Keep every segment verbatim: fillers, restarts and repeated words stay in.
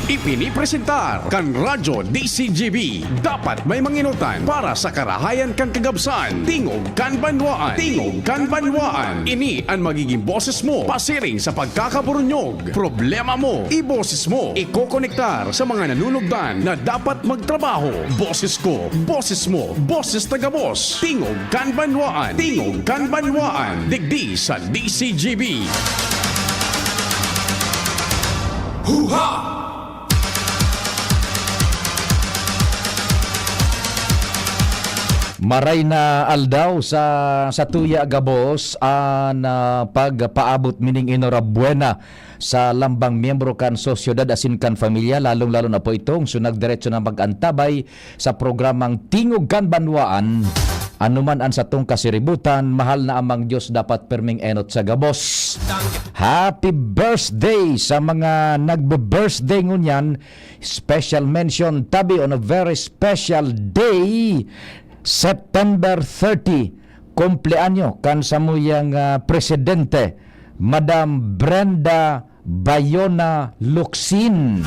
Ipinipresentar kan Radyo D C G B. Dapat may manginotan para sa karahayan kan kagabsan. Tingog kan Banwaan. Tingog kan Banwaan. Ini an magiging boses mo pasiring sa pagkakaburunyog. Problema mo, iboses mo. Ikokonektar sa mga nanunugdan na dapat magtrabaho. Boses ko, boses mo, boses na gabos. Tingog kan Banwaan. Tingog kan Banwaan. Digdi sa D C G B. Huha! Maray na aldaw sa, sa tuya gabos an, ah, pagpaabot mining enhorabuena sa lambang miyembro kan sosyedad asin kan pamilya, lalong-lalo na po itong so nagdiretso na mag-antabay sa programang Tingog kan Banwaan. Anuman an satong kasiributan, mahal na Amang Diyos dapat perming enot sa gabos. Happy birthday sa mga nagbe-birthday ngunyan. Special mention tabi on a very special day, September thirty, kumpleanyo kan samuyang, ah, presidente, Madam Brenda Bayona Locsin.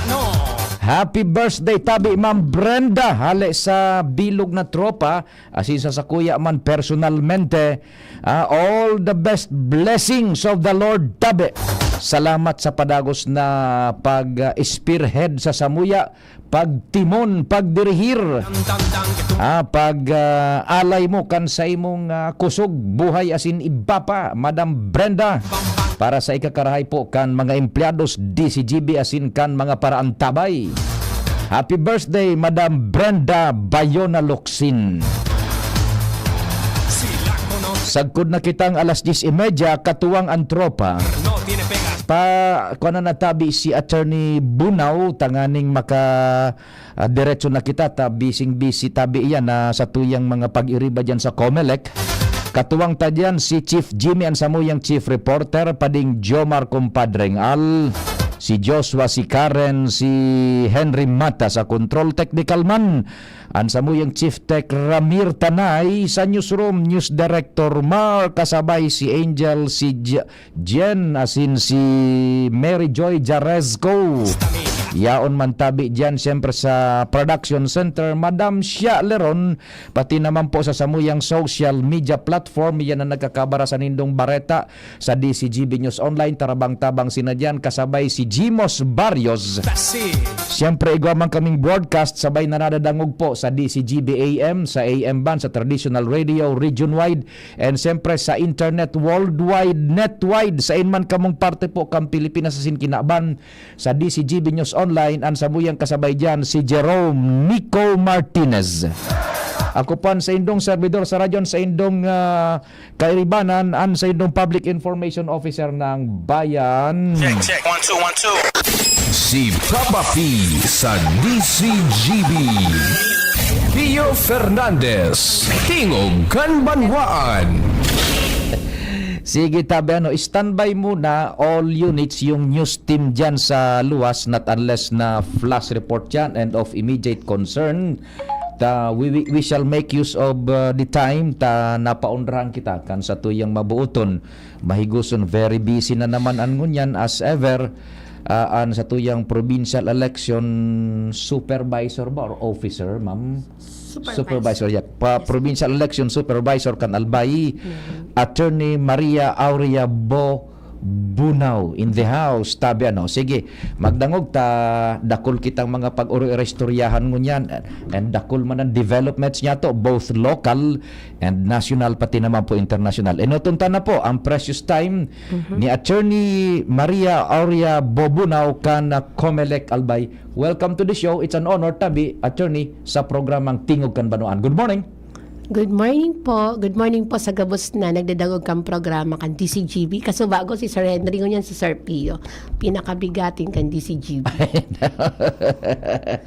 Happy birthday tabi, Ma'am Brenda, hale sa bilog na tropa, asin sa sakuya man personalmente. Ah, all the best blessings of the Lord tabi. Salamat sa padagos na pag-spearhead sa samuya, pagtimon, pagdirihir, ah, pag, ah, alay mo kan sa imong, ah, kusog buhay asin iba pa, Madam Brenda, para sa ikakarahay po kan mga empleados D C G B asin kan mga paraantabay. Happy birthday, Madam Brenda Bayona Locsin. Sagkod na kitang alas diyes y media, katuwang ang tropa. Pa, kuwan na natabi si Attorney Bunao, tanganing maka, ah, diretso na kita, ta bising-busy tabi iyan na sa tuyang mga pag-iriba dyan sa Comelec. Katuwang ta dyan si Chief Jimmy, ang samuyang chief reporter, pading Jomar Compadreng Al, si Joshua, si Karen, si Henry Mata sa control technical man. An samuyang Chief Tech, Ramir Tanay, sa newsroom, News Director Mar, kasabay si Angel, si J-, Jen, asin si Mary Joy Jarezco. Yaon man tabi diyan, siyempre sa Production Center, Madam Shia Leron, pati naman po sa samuyang social media platform, yan ang nagkakabara sa nindong bareta. Sa D C G B News Online, tarabang-tabang sina diyan, kasabay si Jimos Barrios. Siyempre, igwa man kaming broadcast, sabay na nadadangog po sa D C G B A M, sa A M band, sa traditional radio, region-wide, and siyempre sa internet, worldwide, netwide, sa inman kamong parte po kang Pilipinas asin kinaban, sa D C G B News Online, ang samuyang kasabay diyan, si Jerome Nico Martinez. Ako po an saindong servidor sa radyon, saindong, ah, kairibanan, an saindong Public Information Officer ng Bayan. Check, check. One, two, one, two. Si Papa P sa D C G B. Pio Fernandez, Tingog kan Banwaan. Sige, tabi, ano, standby muna, all units, yung news team dyan sa luwas, not unless na flash report yan and of immediate concern. Ta, we, we, we shall make use of, uh, the time ta napaonrahan kita kan satuyang mabuoton, mahigoson. Very busy na naman an ngunyan as ever, uh, an satuyang provincial election supervisor ba or officer, ma'am? Supervisor. Supervisor, yeah. Pa, provincial election supervisor kan Albay, Attorney Maria Aurea Bo Bunao in the house, tabi ano. Sige, magdangog ta, dakul kitang mga pag-oro-istoryahan ngunyan, and dakul man ang developments niya to, both local and national, pati naman po international. Enoton ta na po ang precious time ni Attorney Maria Aurea Bo Bunao kan, ah, Comelec Albay. Welcome to the show. It's an honor, tabi, Attorney, sa programang Tingog kan Banwaan. Good morning. Good morning po. Good morning po sa gabos na nagdadangog kan programa kan D C G B. Kasubago si Sir Henry, ngunyan si Sir Pio. Pinakabigatin kan D C G B.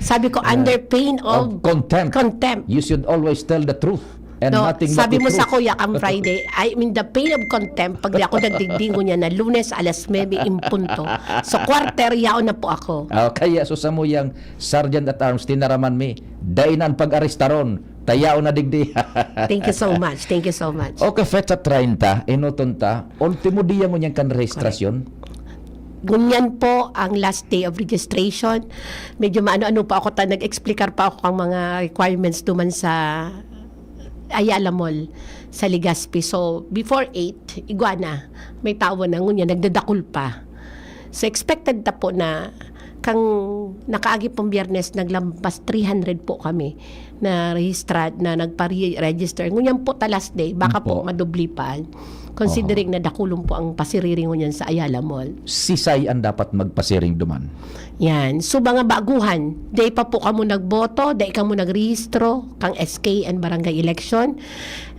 Sabi ko, under pain of Of contempt. contempt. You should always tell the truth and No, nothing but sabi the mo sa truth. kuya kang Friday, I mean, the pain of contempt, pag di ako nagdigdi ngunyan na Lunes, alas nuebe en punto. So, quarter, yaon na po ako. Ah, kaya so samuyang Sergeant at Arms, tinaraman mi, dai na an pag-arestaron, ta yaon na digdi. Thank you so much. Thank you so much. Okay, fetsa treinta, enoton ta, ultimo dia ngunyan kan rehistrasyon. Ngunyan po ang last day of registration. Medyo maano-ano pa ako, ta nag-explicar pa ako ang mga requirements duman sa Ayala Mall, sa Legazpi. So, before eight, igwa na. May tawo na, ngunyan, nagdadakul pa. So, expected ta po na kang nakaagi pong Biyernes, naglampas three hundred po kami na rehistrad, na nagpa-register. Ngunyan po ta last day, baka po Opo. madubli pa. Considering Oho. na dakulon po ang pasiriringon niyan sa Ayala Mall. Sisay ang dapat magpasiring duman? Yan. So, mga baguhan, dai pa po kamo nagboto, dai kamo nagrehistro, kang S K and barangay election.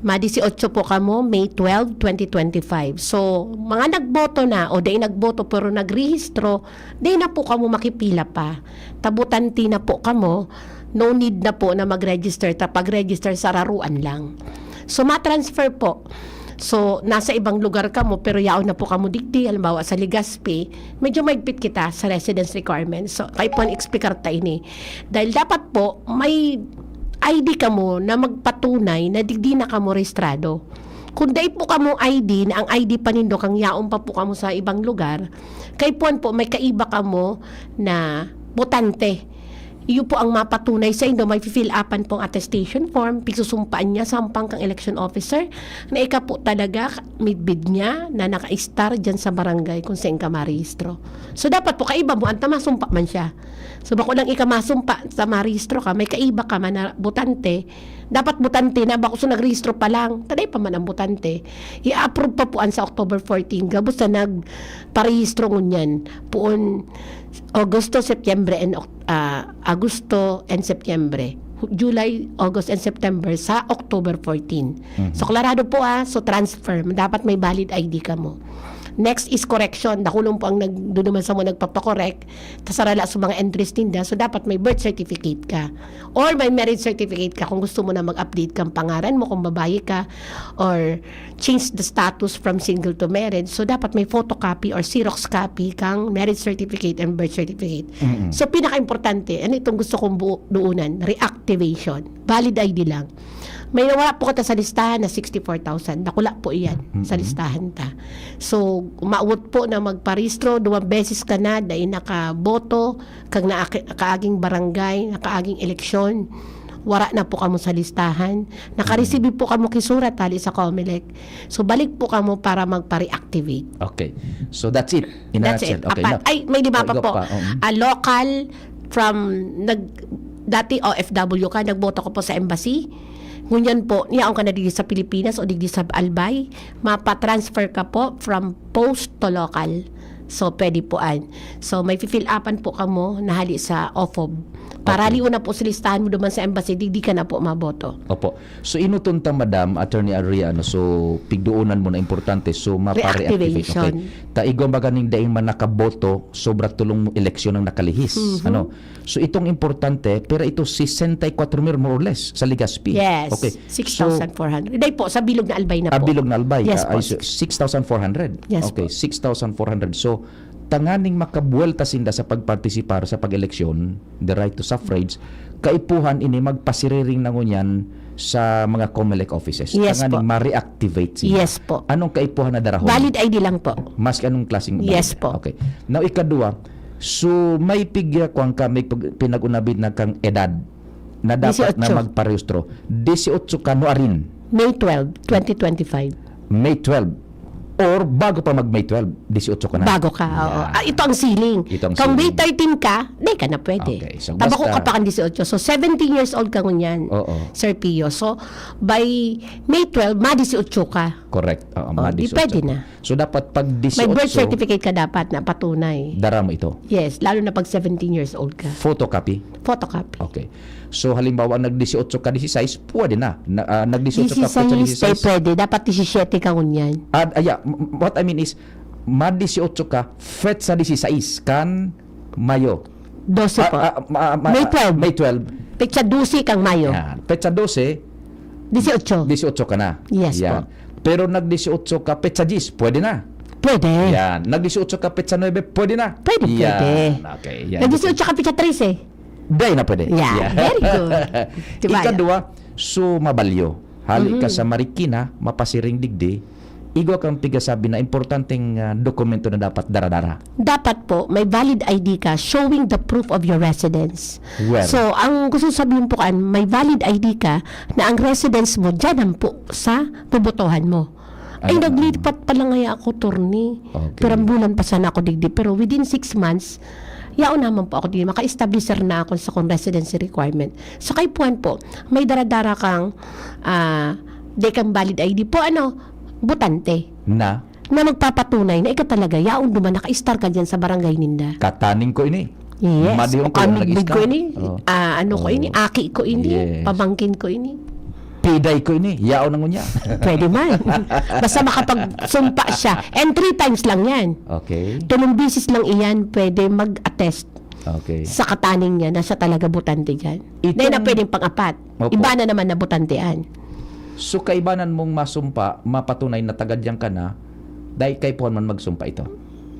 Ma dieciocho po kamo, May twelve, twenty twenty-five. So, mga nagboto na o dai nagboto pero nagrehistro, dai na po kamo makipila pa. Tabutante na po kamo, no need na po na mag-register. Ta pag-register, sararuan lang. So, ma-transfer po. So, nasa ibang lugar kamo, pero yaon na po kamo digdi, halimbawa sa Legazpi, medyo maigpit kita sa residence requirements. So, kaipuhan explicar ta ini. Dahil dapat po, may I D kamo na magpatunay na digdi na kamo rehistrado. Kung dai po kamo I D, na ang I D pa nindo kang yaon pa po kamo sa ibang lugar, kaipuhan po, may kaiba kamo na botante. Iyo po ang mapatunay sa indo, may fill upan pong attestation form, pigsusumpaan niya, sampang kang election officer, na ika po talaga midbid niya na naka-star dyan sa barangay kung saan ka marehistro. So, dapat po, kaiba mo, anta masumpa man siya. So, bako lang ika masumpa sa marehistro ka, may kaiba ka man na botante, dapat botante na, bako sa nagrehistro pa lang, ta dai pa man ang botante. I-approve pa po an sa October fourteen, gabos na nagparehistro ngunyan, poon Agosto, Setyembre, and Oc-, ah, Agosto and Setyembre. July, August, and September sa October fourteen. Mhm. So, klarado po, ah, so transfer, dapat may valid I D kamo. Next is correction. Dakulon po ang nagduduman sa mga nagpapakorek, tas sarala sa mga entries ninda, so dapat may birth certificate ka. Or may marriage certificate ka kung gusto mo na mag-update kang pangaran mo, kung babae ka, or change the status from single to married. So, dapat may photocopy or Xerox copy kang marriage certificate and birth certificate. Mm-mm. So, pinaka-importante, ano itong gusto kong bu-, duunan? Reactivation. Valid I D lang. May nawala po kita sa listahan na sixty-four thousand. Dakula po iyan sa Mm-mm. listahan ta. So, umawot po na magparehistro, duwang beses ka na, dai nakaboto, kag na, kaaging barangay, na kaaging eleksyon, wara na po kamo sa listahan. Nakareceive po kamo kisurat hali sa Comelec. So, balik po kamo para magpa-reactivate. Okay. So, that's it. In a That's nutshell. it. Okay, Apat. now, Ay, may lima oh, pa igo po. pa. Mm. A local from nag-, dati O F W ka, nagboto ka po sa embassy. Ngunyan po, niyaon ka na digdi sa Pilipinas o digdi sa Albay, mapatransfer ka po from post to local. So, pwede po an. So, may fill upan po kamo na hali sa O F O B. Para Okay. liuna po sa listahan mo duman sa embassy, di, di ka na po maboto. Opo. So, inuton ta, Madam Attorney Adriano, so, pigdoonan mo na importante, so, mapa-reactivate. Reactivation. Okay. Ta igwa ba ganing dai man nakaboto, sobra tolong eleksyon ang nakalihis. Mhm. Ano? So, itong importante, pero ito sesenta y cuatro mil more or less sa Legazpi. Yes. Okay. Six thousand four hundred. So, Hindi po, sa Bilog na Albay na ah, po. Bilog na Albay. Yes Ah, po, ay, so, six. six thousand four hundred. Yes Okay, po. six thousand four hundred. So, tanganing makabuwelta sinda sa pagpartisipar sa pag-eleksyon, the right to suffrage, kaipuhan ini magpasiriring na ngunyan sa mga Comelec offices. Yes Tanganing po. ma-reactivate sinda. Yes po. Anong kaipuhan na darahon? Valid I D lang po. Maski anong klaseng Yes valid. po. Okay. Now, ikadua, so may pigya kuwan ka, may pag-, pinag-unabid na kang edad na dapat na Dieciocho. magparehistro. Dieciocho ka nuarin. May twelve, twenty twenty-five. May twelve. Or bago pa mag May twelve, dieciocho ka na. Bago ka, oo. Yan. Ah, ito ang ceiling. Ito ang Kung May ceiling. thirteen ka, di ka na pwede. Okay, so Tabako basta ka pa kang dieciocho. So, seventeen years old ka ngunyan, Oo. Sir Pio. So, by May twelve, ma dieciocho ka. Correct. Oo, Oh, ma di dieciocho. pwede na. So, dapat pag May birth dieciocho, certificate ka dapat na patunay. dara mo ito. Yes, lalo na pag seventeen years old ka. Photocopy? Photocopy. Okay. So, halimbawa, nag dieciocho ka, dieciséis, pwede na. Na, ah, nag dieciocho ka, petsa Dieciséis, dieciséis. pwede. Dapat diecisiete ka ngunyan. Ah, ah, yeah. M-, what I mean is, ma dieciocho ka, petsa dieciséis, kan Mayo. Doce Ah, po. ah, ma-, ma-, May twelve. May twelve. Petsa doce kang Mayo. Yan. Petsa doce, Dieciocho. dieciocho ka na. Yes Yan. po. Pero nag dieciocho ka, petsa diyes, pwede na. Pwede. Yan. Nag dieciocho ka, petsa nuebe, pwede na. Pwede, Yan. pwede. Okay. Yan. Nag dieciocho ka, petsa trese. Dai na pwede. Yeah, Yeah. very good. Diba? Ikadua, so mabalyo. Hali ka Mhm. sa Marikina, mapasiring digdi, Igwa kang pigasabi na importanteng, ah, dokumento na dapat dara-dara. Dapat po, may valid I D ka showing the proof of your residence. Well. So, ang gusto sabihin po kan, may valid I D ka na ang residence mo, dyan lang po sa bobotohan mo. Ay, Ano? naglipat pa lang ngaya ako, Torni. Okay. Pero ang bulan pa sana ako digdi. Pero within six months, yaon naman po ako digdi. Maka-establisher na ako sa kung residency requirement. So, kaipuhan po, may dara-dara kang, ah, di kang valid I D po, ano, botante. Na? Na magpapatunay na ikaw talaga, yaon duman, naka-star ka dyan sa barangay ninda. Kataning ko ini. Yes. Madihon ko, Kamigbig ko nag-star. ini. Oh. Ah, ano ko Oh. ini, aki ko ini, Yes. pamangkin ko ini. Piday ko ini, yaon na ngunyan. Pwede man. Basta makapagsumpa siya. And three times lang yan. Okay. Tulong bisis lang iyan pwede mag-attest Okay. sa kataning niya na siya talaga botante dyan. Itong Dahil na pwedeng pang-apat. Opo. Iba na naman na botantean. So, kaibanan mong masumpa, mapatunay na taga diyan ka na, dahil kaipuhan man magsumpa ito.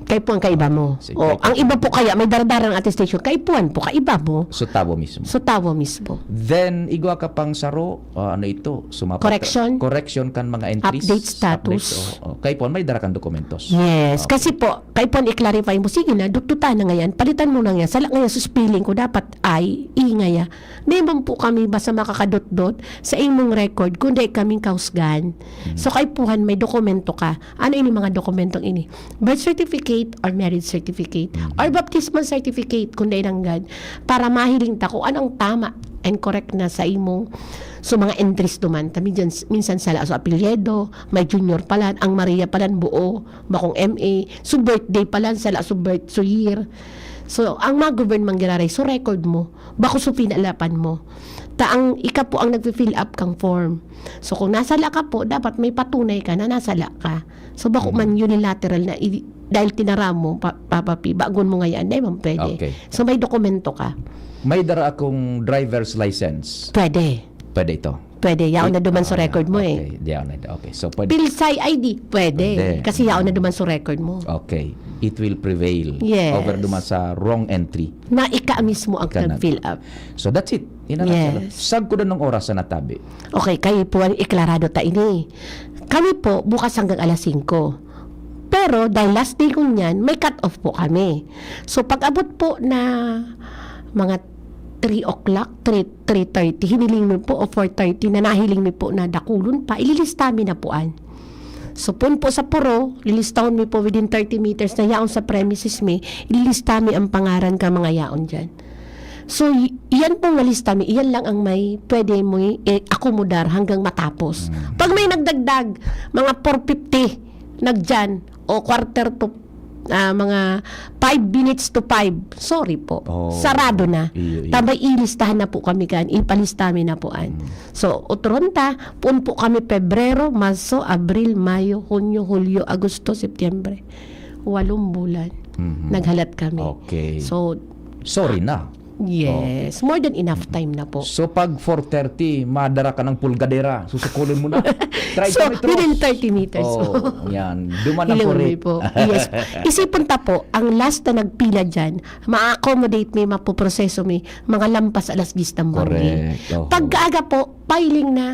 Kaipuhan kaiba mo. Sige, O, kaipuhan. ang iba po kaya may daradarang attestation, kaipuhan po kaiba mo. So, tawo mismo. So, tawo mismo. Then, igwa ka pang saro, ah, ano ito? Sumapat ka Correction. Correction kan mga entries. Update status. Updates, oh, oh. Kaipuhan, may dara kang dokumentos. Yes. Okay. Kasi po, kaipuhan i-clarify mo, sige na, dutdutan na ngayon. Palitan mo na ngayon. Sala ngayon sa spelling ko, dapat I, E ngayon. Di man po kami basta makakadotdot sa imong record, kundi kaming kahusgan. Mm. So, kaipuhan, may dokumento ka. Ano ini mga dokumentong ini? Birth certificate or marriage certificate? Mm. Or baptismal certificate, kung dai nanggad, para mahiling ta kung anong tama and correct na sa imong, so, mga entries duman. Kami dyan, s-, minsan sala so apelyido, may junior palan, ang Maria palan buo, bakong M A, so birthday palan, sala so birth, so year. So, ang mga government giraray, so record mo. Bako so pinalapan mo. Ta ang ika po ang nagfi-fill up kang form. So, kung nasala ka po, dapat may patunay ka na nasala ka. So, bako Mhm. man unilateral na i-, dahil tinaram mo, pa-, Papa P, bagon mo ngayon, di man pwede. Okay. So, may dokumento ka. May dara akong driver's license. Pwede. Pwede ito. Pwede. Yaon na It-, duman sa ah, record mo eh. Okay. Yaon na. Okay. So, pwede. Pilsay I D, pwede. Pwede. Kasi yaon na duman sa record mo. Okay. It will prevail Yes. over duman sa wrong entry. Na ika mismo ang Ika na. nag-fill up. So, that's it. In a nutshell. Yes. Sagkod anong oras sa natabi? Okay, kayo po ang iklarado ta ini. Kami po, bukas hanggang alas singko. Pero dahil last day ko niyan, may cut-off po kami. So, pag-abot po na mga three o'clock, three, three thirty, hiniling mi po o four thirty na nahiling mi po na dakulon pa, ililista mi na po an. So, pun po sa puro, lilistahon mi po within thirty meters na yaon sa premises mi, ililista mi ang pangaran ka mga yaon dyan. So, y-, iyan pong nalista mi, iyan lang ang may pwede mo i-, i-akomodar hanggang matapos. Mm. Pag may nagdagdag, mga four fifty, nagdyan, o quarter to, ah, mga five minutes to five, sorry po, Oh. sarado na. Iyo, iyo. Tabay ilistahan na po kami kan, ipalista mi na po an. Mm. So, otron ta, pun po kami Pebrero, Marso, Abril, Mayo, Hunyo, Hulyo, Agosto, Setyembre. Walong bulan. Mhm. Naghalat kami. Okay. So, Sorry na. Yes, Oh. more than enough time na po. So, pag four thirty, madara ka ng pulgadera, susukulin mo na. Try So, to metros. within thirty meters. Oh, yan. Duman ang Hilom purit. mi po. Yes. Isipon ta po, ang last na nagpila dyan, ma-accommodate mi, mapoproseso mi, mga lampas alas diyes ng banggi. Correct. Oho. Pagkaaga po, piling na.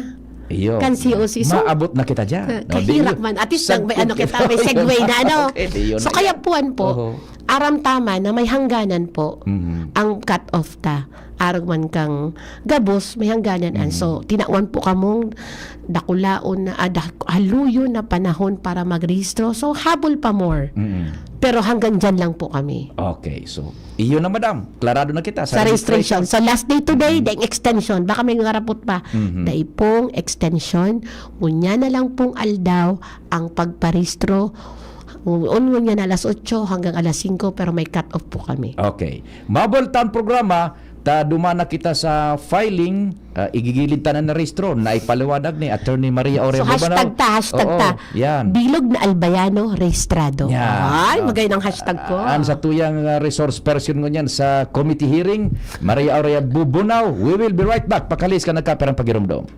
Iyo. Kan C O C. So, Maabot na kita dyan. ka-, No, di kahirak yun. man. At least, Sagkod may ano kita. kita, may segue na, ano. Okay, di yun So, na kaya yan. puwan po, Oho. aram tama na may hangganan po Mhm. ang cut-off ta. Arog man kang gabos, may hangganan an. Mhm. So, tinawan po kamong dakulaon na, ah, dak-, haluyon na panahon para magrehistro. So, habol pa more. Mhm. Pero hanggang dyan lang po kami. Okay, so, iyon na, madam. Klarado na kita Sa sa registration. registration. So, last day today, Mhm. daing extension. Baka may ngarapot pa. Mhm. Dai pong extension. Ngunyan na lang pong aldaw ang pagparehistro. Ngunyan na alas otso hanggang alas singko, pero may cut-off po kami. Okay. Mabol ta an programa, ta duman na kita sa filing, ah, igigilid ta na na rehistro, naipaliwanag ni Attorney Maria Aurea So, Bubanaw. hashtag ta, hashtag Oo, ta. yan. Bilog na Albayano, rehistrado. Yan. Ay, Oh. magayon ang hashtag ko. Ah, ang sa tuyang, ah, resource person ngunyan sa committee hearing, Maria Aurea Bubunao. We will be right back. Pakalis ka nagkaperang pagirumdom.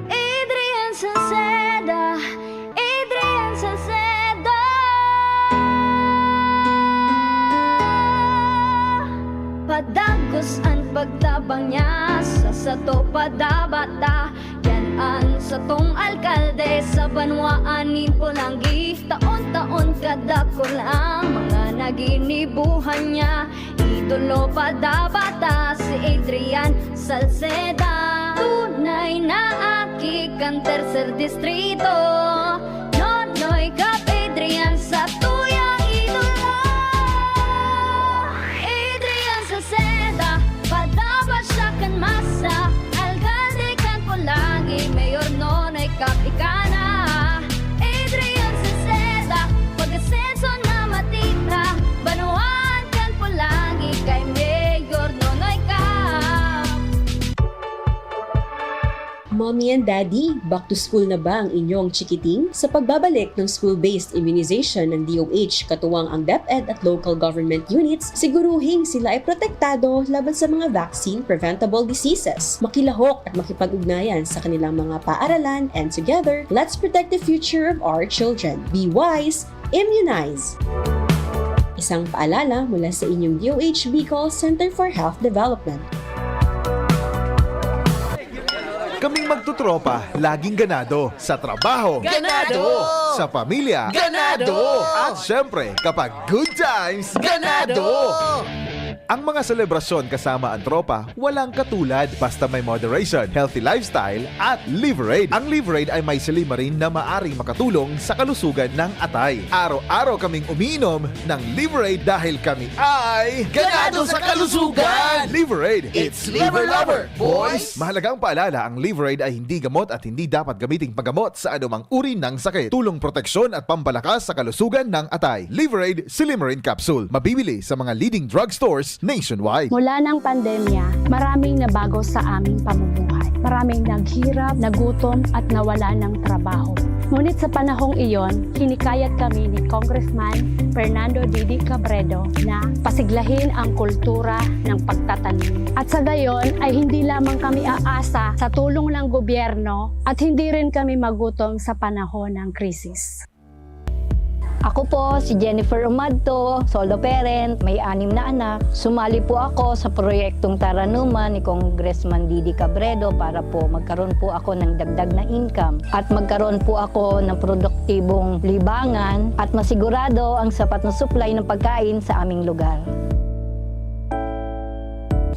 Adrian Salcedo, Adrian Salcedo. Padagos an pagtabang niya sa sato padabata. Yan An satong alkalde sa banwaan nin Polangui, taon-taon kadakul ang mga naginibuhan niya. Idolo pa dapat si Adrian Salceda. Tunay na aki kan tercer distrito. Nonoy Cap Adrian sa tuyang idolo. Adrian Salceda, padapat siya kan masa. Alkalde kan Polangui, Mayor Nonoy Cap ika na. Adrian Salceda, pag-asenso na matita. Banwaan kan Polangui kay Mayor Nonoy Cap. Mommy and Daddy, back to school na ba ang inyong chikiting? Sa pagbabalik ng school-based immunization ng D O H, katuwang ang DepEd at local government units, siguruhing sila ay protektado laban sa mga vaccine-preventable diseases. Makilahok at makipag-ugnayan sa kanilang mga paaralan, and together, let's protect the future of our children. Be wise, immunize! Isang paalala mula sa inyong D O H Bicol Center for Health Development. Kaming magtotropa, laging ganado. Sa trabaho, Ganado! Sa pamilya, Ganado! At syempre, kapag good times, Ganado! Ang mga selebrasyon kasama ang tropa, walang katulad basta may moderation, healthy lifestyle, at Liverade. Ang Liverade ay may silymarin na maaring makatulong sa kalusugan ng atay. Araw-araw kaming umiinom ng Liverade dahil kami ay Ganado sa kalusugan! Liverade! It's Liver Lover, boys! Mahalagang paalala, ang Liverade ay hindi gamot at hindi dapat gamiting panggamot sa anumang uri ng sakit. Tulong proteksyon at pampalakas sa kalusugan ng atay. Liverade Silymarin Capsule. Mabibili sa mga leading drugstores nationwide. Mula ng pandemya, maraming nabago sa aming pamumuhay. Maraming naghirap, nagutom at nawala ng trabaho. Ngunit sa panahong iyon, hinikayat kami ni Congressman Fernando Didi Cabredo na pasiglahin ang kultura ng pagtatanim. At sa gayon ay hindi lamang kami aasa sa tulong ng gobyerno at hindi rin kami magutom sa panahon ng krisis. Ako po si Jennifer Umadto, solo parent, may anim na anak. Sumali po ako sa proyektong Taranuman ni Congressman Didi Cabredo para po magkaroon po ako ng dagdag na income at magkaroon po ako ng produktibong libangan at masigurado ang sapat na supply ng pagkain sa aming lugar.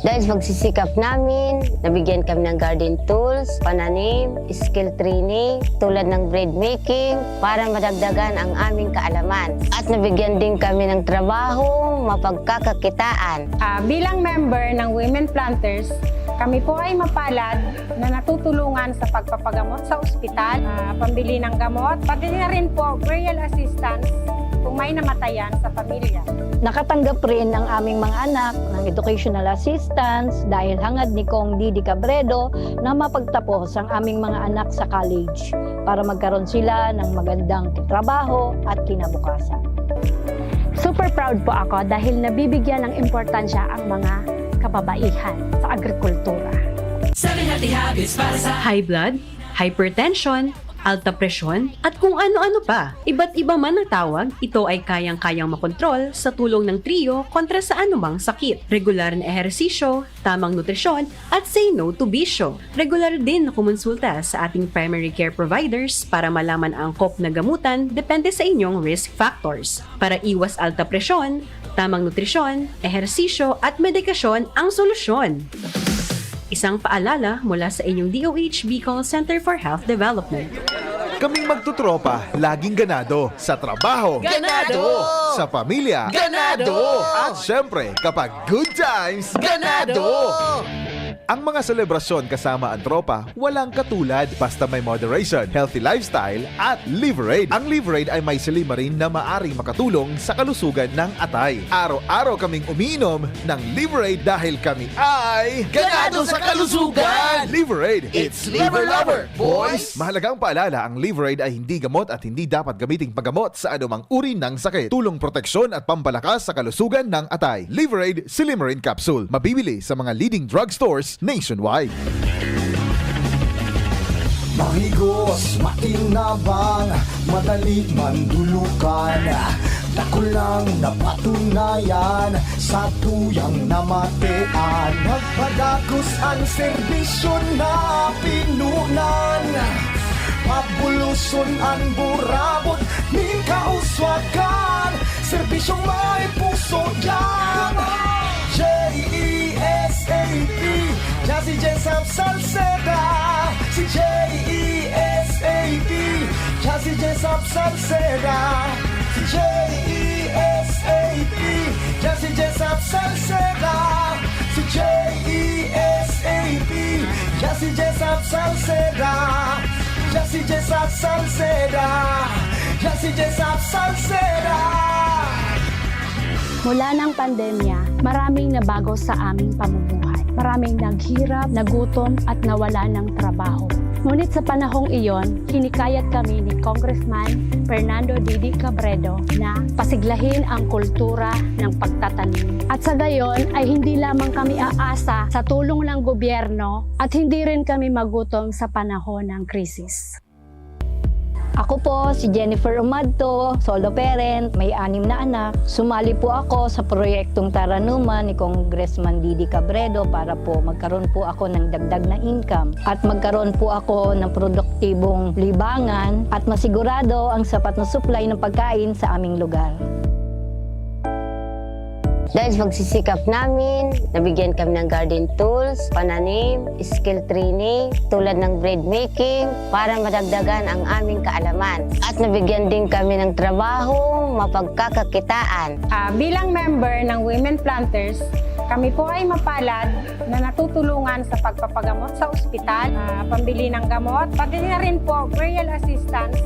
Dahil sa pagsisikap namin, nabigyan kami ng garden tools, pananim, skill training, tulad ng bread making, para madagdagan ang aming kaalaman. At nabigyan din kami ng trabaho, mapagkakakitaan. Ah, bilang member ng Women Planters, kami po ay mapalad na natutulungan sa pagpapagamot sa ospital, ah, pambili ng gamot, pati na rin po burial assistance kung may namatayan sa pamilya. Nakatanggap rin ang aming mga anak ng educational assistance dahil hangad ni Cong Didi Cabredo na mapagtapos ang aming mga anak sa college para magkaroon sila ng magandang trabaho at kinabukasan. Super proud po ako dahil nabibigyan ng importansya ang mga kababaihan sa agrikultura. Seven healthy habits para sa high blood, hypertension, alta presyon, at kung ano-ano pa. Iba't iba man ang tawag, ito ay kayang-kayang makontrol sa tulong ng Trio kontra sa anumang sakit. Regular na ehersisyo, tamang nutrisyon, at say no to bisyo. Regular din na kumonsulta sa ating primary care providers para malaman ang angkop na gamutan depende sa inyong risk factors. Para iwas alta presyon, tamang nutrisyon, ehersisyo, at medikasyon ang solusyon. Isang paalala mula sa inyong D O H Bicol Center for Health Development. Kaming magtotropa, laging ganado. Sa trabaho, Ganado! Sa pamilya, Ganado! At syempre, kapag good times, Ganado! Ang mga selebrasyon kasama ang tropa, walang katulad basta may moderation, healthy lifestyle, at Liverade. Ang Liverade ay may silymarin na maaring makatulong sa kalusugan ng atay. Araw-araw kaming umiinom ng Liverade dahil kami ay Ganado sa kalusugan! Liverade! It's Liver Lover, boys! Mahalagang paalala, ang Liverade ay hindi gamot at hindi dapat gamiting panggamot sa anumang uri ng sakit. Tulong proteksyon at pampalakas sa kalusugan ng atay. Liverade Silymarin Capsule. Mabibili sa mga leading drugstores nationwide. Mahigos, makinabang, madali mandulukan. Dakulang napatunayan sa tuyang namatean. Nagpadagos an serbisyo na pinunan. Pabuloson an burabot nin kauswagan. Serbisyong may puso yan. J E S A P, yan si Jesap Salceda. Si J E S A P, yan si Jesap Salceda. Si J E S A P, yan si Jesap Salceda. Si J E S A P, yan si Jesap Salceda. Yan si Jesap Salceda. Yan si Jesap Salceda. Mula ng pandemya, maraming nabago sa aming pamumuhay. Maraming naghirap, nagutom at nawala ng trabaho. Ngunit sa panahong iyon, hinikayat kami ni Congressman Fernando Didi Cabredo na pasiglahin ang kultura ng pagtatanim. At sa gayon ay hindi lamang kami aasa sa tulong ng gobyerno at hindi rin kami magutom sa panahon ng krisis. Ako po si Jennifer Umadto, solo parent, may anim na anak. Sumali po ako sa proyektong Taranuman ni Congressman Didi Cabredo para po magkaroon po ako ng dagdag na income at magkaroon po ako ng produktibong libangan at masigurado ang sapat na supply ng pagkain sa aming lugar. Dahil sa pagsisikap namin, nabigyan kami ng garden tools, pananim, skill training, tulad ng bread making, para madagdagan ang aming kaalaman. At nabigyan din kami ng trabaho, mapagkakakitaan. Ah, bilang member ng Women Planters, kami po ay mapalad na natutulungan sa pagpapagamot sa ospital, ah, pambili ng gamot, pati na rin po burial assistance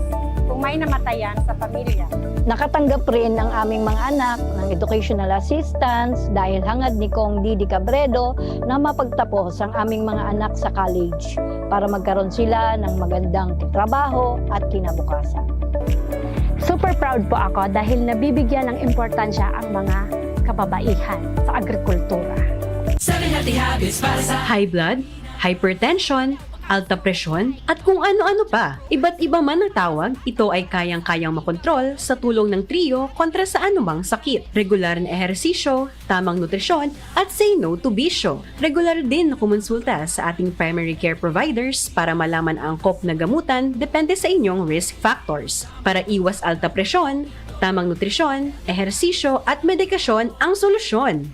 kung may namatayan sa pamilya. Nakatanggap rin ang aming mga anak ng educational assistance dahil hangad ni Cong Didi Cabredo na mapagtapos ang aming mga anak sa college para magkaroon sila ng magandang trabaho at kinabukasan. Super proud po ako dahil nabibigyan ng importansya ang mga kababaihan sa agrikultura. Seven Healthy Habits para sa high blood, hypertension, alta presyon, at kung ano-ano pa. Iba't iba man ang tawag, ito ay kayang-kayang makontrol sa tulong ng Trio kontra sa anumang sakit. Regular na ehersisyo, tamang nutrisyon, at say no to bisyo. Regular din na kumonsulta sa ating primary care providers para malaman ang angkop na gamutan depende sa inyong risk factors. Para iwas alta presyon, tamang nutrisyon, ehersisyo, at medikasyon ang solusyon.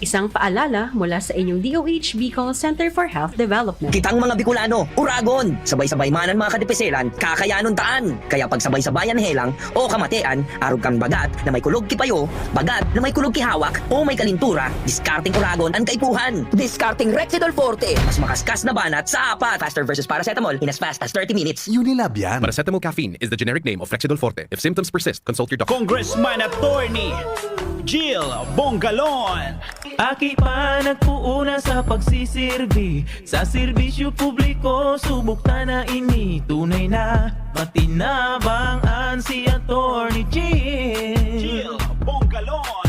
Isang paalala mula sa inyong D O H Bicol Center for Health Development. Kitang mga Bicolano, Uragon! Sabay-sabay man an mga kadipiselan, kakayanon taan! Kaya pagsabay-sabayan helang o kamatean, arog kan bagat na may kulog ki payo, bagat na may kulog ki hawak, o may kalintura, diskarteng Uragon an kaipuhan! Diskarteng Rexidol Forte! Mas makaskas na banat sa apat! Faster versus paracetamol in as fast as thirty minutes! Unilab yan! Paracetamol caffeine is the generic name of Rexidol Forte. If symptoms persist, consult your doctor. Congressman Attorney Jill Bongalon. Aki pa nagpuuna sa pagsisirbi sa serbisyo publiko, subok ta na ini tunay na matinabang an si Attorney Jill. Jill Bongalon.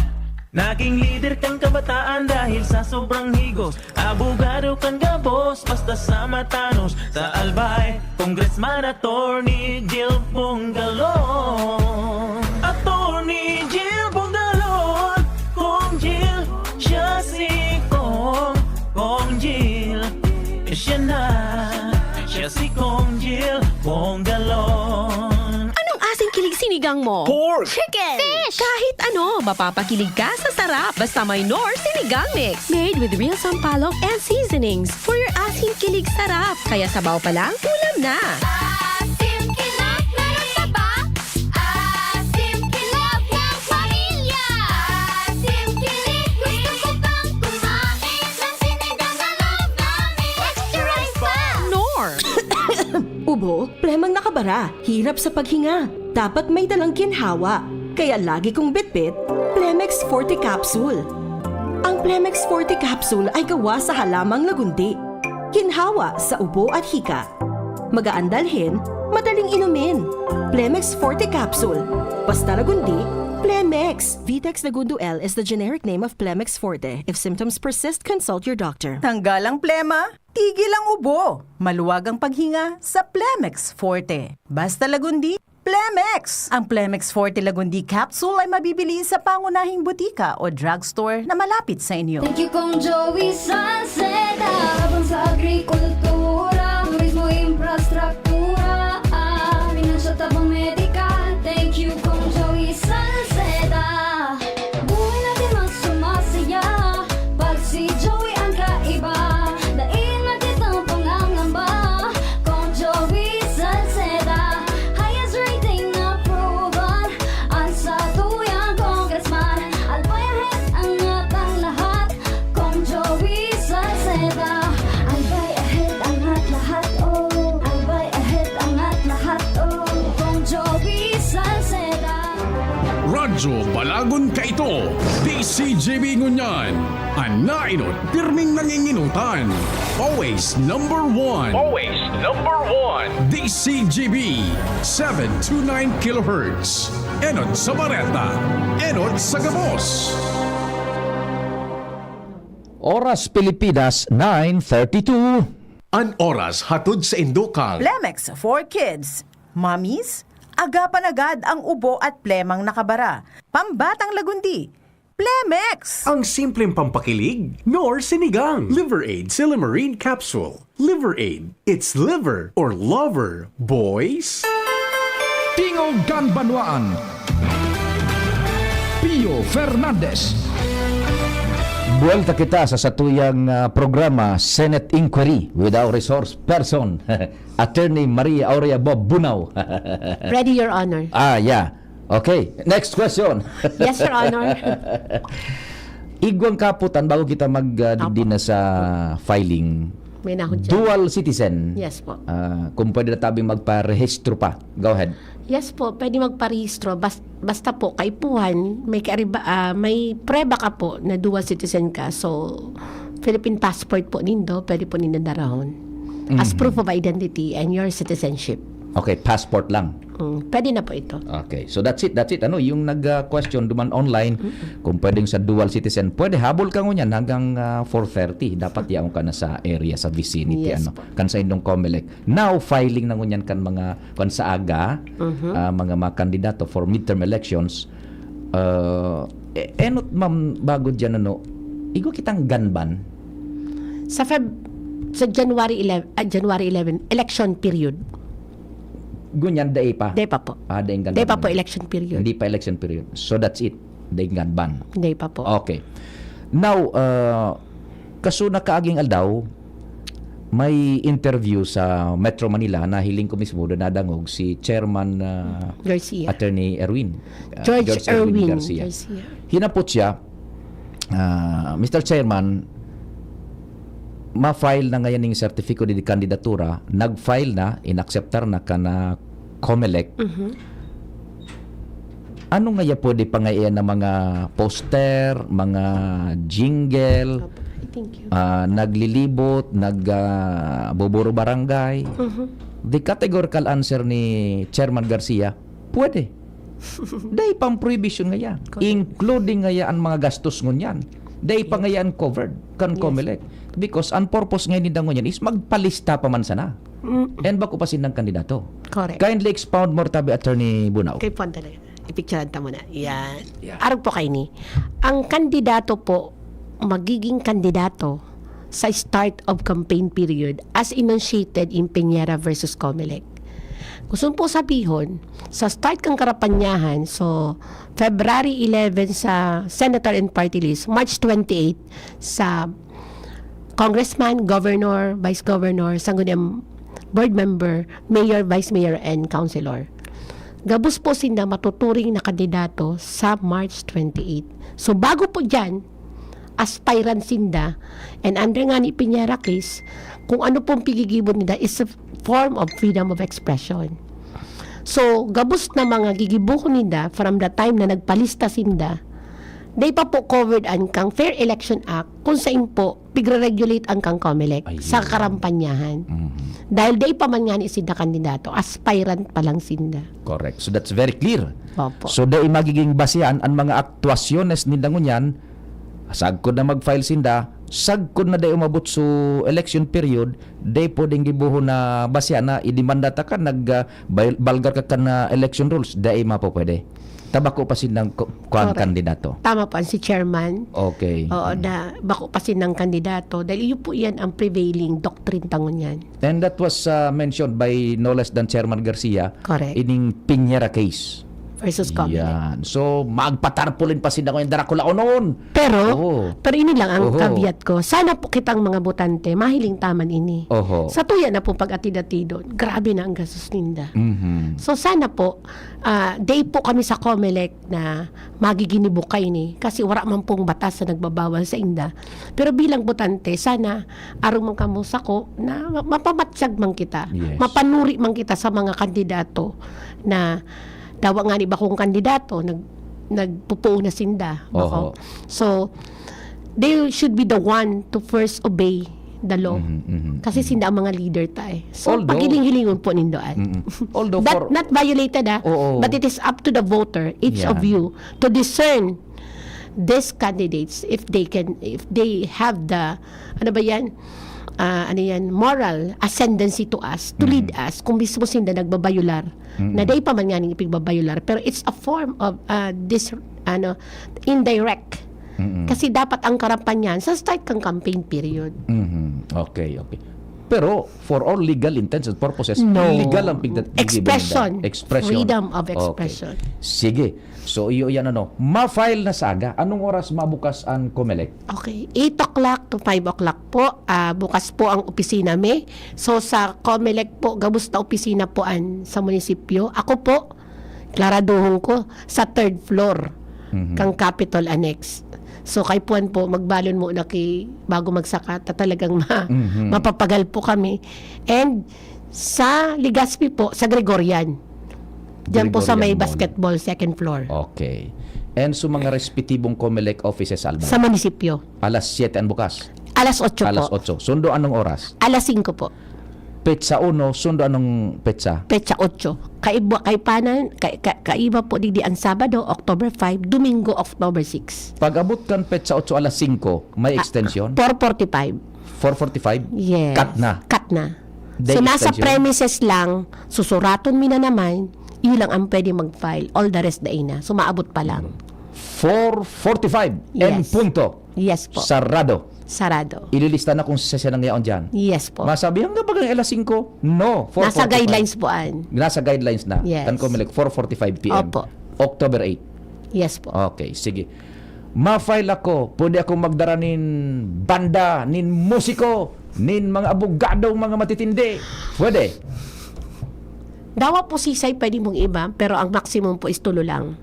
Naging lider kan kabataan dahil sa sobrang higos. Abogado kan gabos, basta sa matanos. Sa Albay, Congressman Attorney Jill Bongalon. Attorney Jill Bongalon, Cong Jill, siya si Cong, Cong Jill. Siya na, siya si Cong Jill Bongalon. Anong asing kilig sinigang mo? Pork! Chicken! Fish! Kahit ano, mapapakilig ka sa sarap. Basta may Knorr Sinigang Mix. Made with real sampalok and seasonings. For your asing kilig sarap. Kaya sabaw pa lang, ulam na. Asim kilig, meron pa ba? Asim kilig ng pamilya. Asim kilig, gusto ko pang kumain ng sinigang na love namin. Extra rice pa! Knorr! Ubo, plemang nakabara, hirap sa paghinga. Dapat may dalang ginhawa. Kaya lagi kong bitbit, Plemex Forte Capsule. Ang Plemex Forte Capsule ay gawa sa halamang lagundi. Ginhawa sa ubo at hika. Magaan dalhin, madaling inumin. Plemex Forte Capsule. Basta lagundi, Plemex. Vitex Lagundo L is the generic name of Plemex Forte. If symptoms persist, consult your doctor. Tanggal ang plema, tigil ang ubo. Maluwag ang paghinga sa Plemex Forte. Basta lagundi, Plemex! Ang Plemex Forte Lagundi Capsule ay mabibili sa pangunahing butika o drugstore na malapit sa inyo. Thank you, Kong Joey Salceda. Habang sa agrikultura, turismo, infrastruktura, ah, pinansyal, tabang medikal. Thank you, Kong Joey Salceda. Buhay natin mas sumasaya pag si Joey ang kaiba. Dai na kitang pangangamba, Kong Joey Salceda. Highest rating na proven, ang satuyang congressman. Albay ahead ang atang lahat, Kong Joey Salceda. Albay ahead ang at lahat, oh. Albay ahead ang at lahat, oh. Kong Joey Salceda. Radyo Balagon Kaito, D C G B ngunyan. An naenot, pirming nanginginutan. Always number one. Always number one. D C G B, seven two nine kilohertz. Enot sa bareta, enot sa gabos. Oras Pilipinas, nine thirty-two. An oras hatod sa indukang Plemex for Kids. Mommies, agapan agad ang ubo at plemang nakabara. Pambatang lagundi, Plemex! Ang simpleng pampakilig, nor sinigang. Liver Aid Silymarin Capsule. Liver Aid. It's liver or lover, boys. Tingog kan Banwaan. Pio Fernandez. Buwelta kita sa satuyang ah, programa, Senate Inquiry with our resource person, Attorney Maria Aurea Bob Bunao. Ready, Your Honor. Ah, yeah. Okay, next question. Yes, Your Honor. Igwang kaputan bago kita mag ah, digdi Apo. na sa filing. May nahon siya. Dual citizen. Yes po. Ah, kung pwede na tabing magparehistro pa. Go ahead. Yes po, pwede magparehistro. Bas- basta po, kaipuhan, may, kaariba, ah, may prueba ka po na dual citizen ka. So, Philippine passport po nindo, pwede po nindo darahon. As proof of identity and your citizenship. Okay, passport lang. Mm, pwede na po ito. Okay, so that's it, that's it. Ano, yung nag-question duman online, kung pwedeng sa dual citizen, pwede habol ka ngunyan hanggang ah, four thirty. Dapat yaon ka na sa area, sa vicinity, Yes ano, po. kan sa indong Comelec. Now, filing na ngunyan kan mga, kan sa aga, ah, mga, mga kandidato for midterm elections. Uh, e- enot, ma'am, bago dyan, ano, igwa kitang ganban. Sa Feb, sa January eleven, ah, January eleven, election period. Ngunyan, dai pa. Dai pa po. Ah, dai ganban. Dai pa po election period. Hindi pa election period. So that's it. Dai ganban. Dai pa po. Okay. Now, uh, kaso nakaaging aldaw, may interview sa Metro Manila, nahiling ko mismo, doon nadangog si Chairman uh, Garcia. Attorney Erwin. uh, George Erwin Garcia. Garcia. Hinapot siya, ah, Mister Chairman, ma-file na ngayon yung certificate de candidatura, nag-file na, inakseptar na ka na Comelec. Ano nga ya pwede pangaian na mga poster, mga jingle, Opo. Thank you. ah, naglilibot, nag ah, buburo barangay? The categorical answer ni Chairman Garcia, pwede. Dai pang prohibition nga yan. Including nga yan ang mga gastos ngunyan. Dai pa nga yan covered kan Comelec. Because ang purpose nga ninda ngunyan is magpalista pa man sana. And bako pa sindang kandidato. Correct. Kindly expound more tabi, Attorney Bunao. Kay Puan talaga. Ipicturean ta muna. Yan. Yeah. Arog po kayo ni. Ang kandidato po, magiging kandidato sa start of campaign period as enunciated in Piñera versus Comelec. Gusto po sabihon, sa start kang karapanyahan, so February eleven sa Senator and Party List, March twenty-eight sa Congressman, Governor, Vice Governor, Sangguniang Board Member, Mayor, Vice Mayor, and Councilor. Gabos po sinda matuturing na kandidato sa March twenty-eight. So bago po dyan, aspirant sinda, and under nga ni Piñera case, kung ano pong pigigibon nila is a form of freedom of expression. So, gabos na mga gigibuhon ninda from the time na nagpalista sinda, dai pa po covered an kang Fair Election Act kung sain po pigre-regulate an kang Comelec Ayun. sa karampanyahan. Dahil dai pa man nga ni sinda kandidato, aspirant pa lang sinda. Correct. So that's very clear. Opo. So dai magiging basehan ang mga aktuasyones ninda ngunyan, sagkod na mag-file sinda, sagkod na dai umabot su election period, dai pwedeng gibohon na basya na idemanda ta ka, nag, ah, bay-, balgar ka kan, ah, election rules, dai mapopwede. Ta bako pa sinang ku-, kuwan Correct. kandidato. Tama po, si chairman. Okay. Oo, Mm. na bako pa sinang kandidato. Dahil yun po yan ang prevailing doctrine ta ngunyan. And that was, ah, mentioned by no less than Chairman Garcia Correct. ining Piñera case. Versus Comelec. Yan. So, magpatarpaulin pa sinda ngayon, Dracula, onon. Pero, Oo. pero ini lang ang Oho. caveat ko. Sana po kitang mga botante, mahiling ta man ini. Oho. Sa tuya na po pag-atid-atidon, grabe na ang gastos ninda. Mhm. So, sana po, ah, dai po kami sa Comelec na magiginibo kaini kasi wala man pong batas na nagbabawal sa inda. Pero bilang botante, sana arog man kamo sako na ma-, mapamatyag man kita. Yes. Mapanuri man kita sa mga kandidato na dawa nga ni bakong kandidato, nag-, nagpupuon na sinda. Bako. Oho. So, they should be the one to first obey the law. Mhm, mhm, Kasi mhm. sinda ang mga leader ta eh. So, Although pagiling-hilingon po nindo an. Mm-mm. Although That, for not violated ah, Oo. but it is up to the voter, each of Yan. you, to discern these candidates if they can, if they have the, ano ba yan? Ah, ano yan? Moral ascendancy to us, to lead Mhm. us, kung mismo sinda nagbabayular. Mm-mm. Na dai pa man nga ning ipigbabayular, pero it's a form of, ah, dis-, ano, indirect. Mm-mm. Kasi dapat ang karapan niyan sa start kang campaign period. Mhm. Okay, okay. Pero for all legal intents and purposes, No. legal ang pigda-, Expression. Expression. Freedom of Okay. expression. Sige. So, iyo yan, ano, ma-file na sa aga. Anong oras mabukas ang Comelec? Okay. Eight o'clock to five o'clock po. Ah, bukas po ang opisina mi. So, sa Comelec po, gabos na opisina po an sa munisipyo. Ako po, klaraduhon ko, sa third floor Mhm. kang Capitol Annex. So, kay Puan po, magbalon mo na ki-, bago magsaka, ta talagang ma-, Mhm. mapapagal po kami. And sa Legazpi po, sa Gregorian. Diyan po sa may Gregorian Mall. Basketball, second floor. Okay. And sa mga respetibong Comelec offices, Albay? Sa munisipyo. Alas siyete ang bukas? Alas otso Alas po. otso. Sundo anong oras? Alas singko po. Petsa uno, sundo anong petsa? Petsa otso. Kaiba, kaipanan, ka-, ka-, kaiba po digdi ang Sabado, October five, Domingo, October six. Pag-abot kan petsa otso alas singko, may Ah, extension? Four forty-five. Four forty-five? Yes. Cut na? Cut na. Day So, nasa extension? premises lang, susuraton mi na naman, yun lang ang pwede mag-file. All the rest, dai na. So, maabot pa lang. Four forty-five en Yes. punto. Yes po. Sarado. Sarado. Ililista na kung sisya nang yaon dyan. Yes po. Masabi, "Hanggang bagang alas singko?" No, Nasa four forty-five. guidelines po, an. Nasa guidelines na. Yes. Kan Comelec, four forty-five P M. Opo. October eight. Yes po. Okay, sige. Ma-file ako, pwede akong magdara nin banda, nin musiko, nin mga abogado, mga matitindi. Pwede. Dawa po sisay pwede mong iba, pero ang maximum po is tulo lang.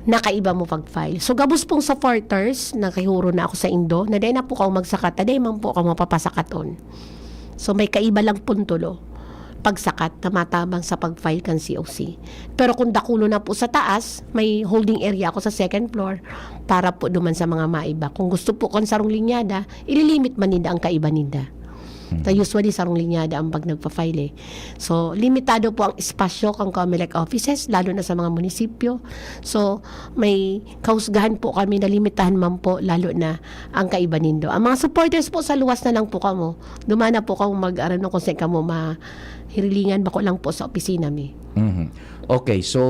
Nakaiba mo pag-file. So, gabos pong supporters, nakihuro na ako sa indo, na dai na po kamo magsaka, ta dai man po kamo papasakaton. So, may kaiba lang pong tulo pagsakat na matabang sa pag-file kan C O C. Pero kung dakulo na po sa taas, may holding area ako sa second floor para po duman sa mga maiba. Kung gusto po kan sarong linyada, ililimit man ninda ang kaiba ninda. Hmm. Ta usually, sarong linyada ang pag nagpa-file eh. So, limitado po ang espasyo kan Comelec offices, lalo na sa mga munisipyo. So, may kahusgahan po kami na limitahan man po, lalo na ang kaiba nindo. Ang mga supporters po, sa luwas na lang po kamo. Duman na po kamo mag-, ano, kung saan kamo mahirilingan, bako lang po sa opisina mi. Mhm. Okay, so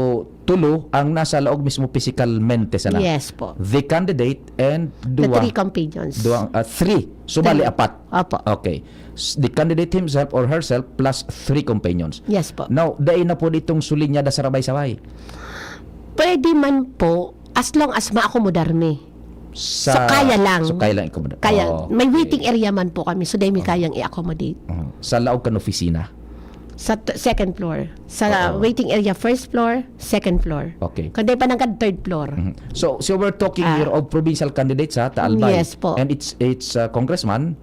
tulo ang nasa laog mismo physikalmente sana. Yes po. The candidate and The duwa, three companions. duwa, ah, three. So, bali, Three. apat. Opo. Okay. S-, the candidate himself or herself plus three companions. Yes po. Now, dai na po ditong sulinyada sa rabay-sabay? Pwede man po, as long as ma-accommodar mi. Sa, So, kaya lang. so, kaya lang i-accommodate. Kaya, Oh, may okay. waiting area man po kami, so dai mi Oh. kayang i-accommodate. Oh. Sa laog kan opisina? Sa t-, second floor. Sa Oo. waiting area, first floor, second floor. Okay. Kundi pa nagka third floor. Mhm. So, so we're talking Ah. here of provincial candidates, ha, ta Albay. Yes po. And it's, it's, uh, congressman,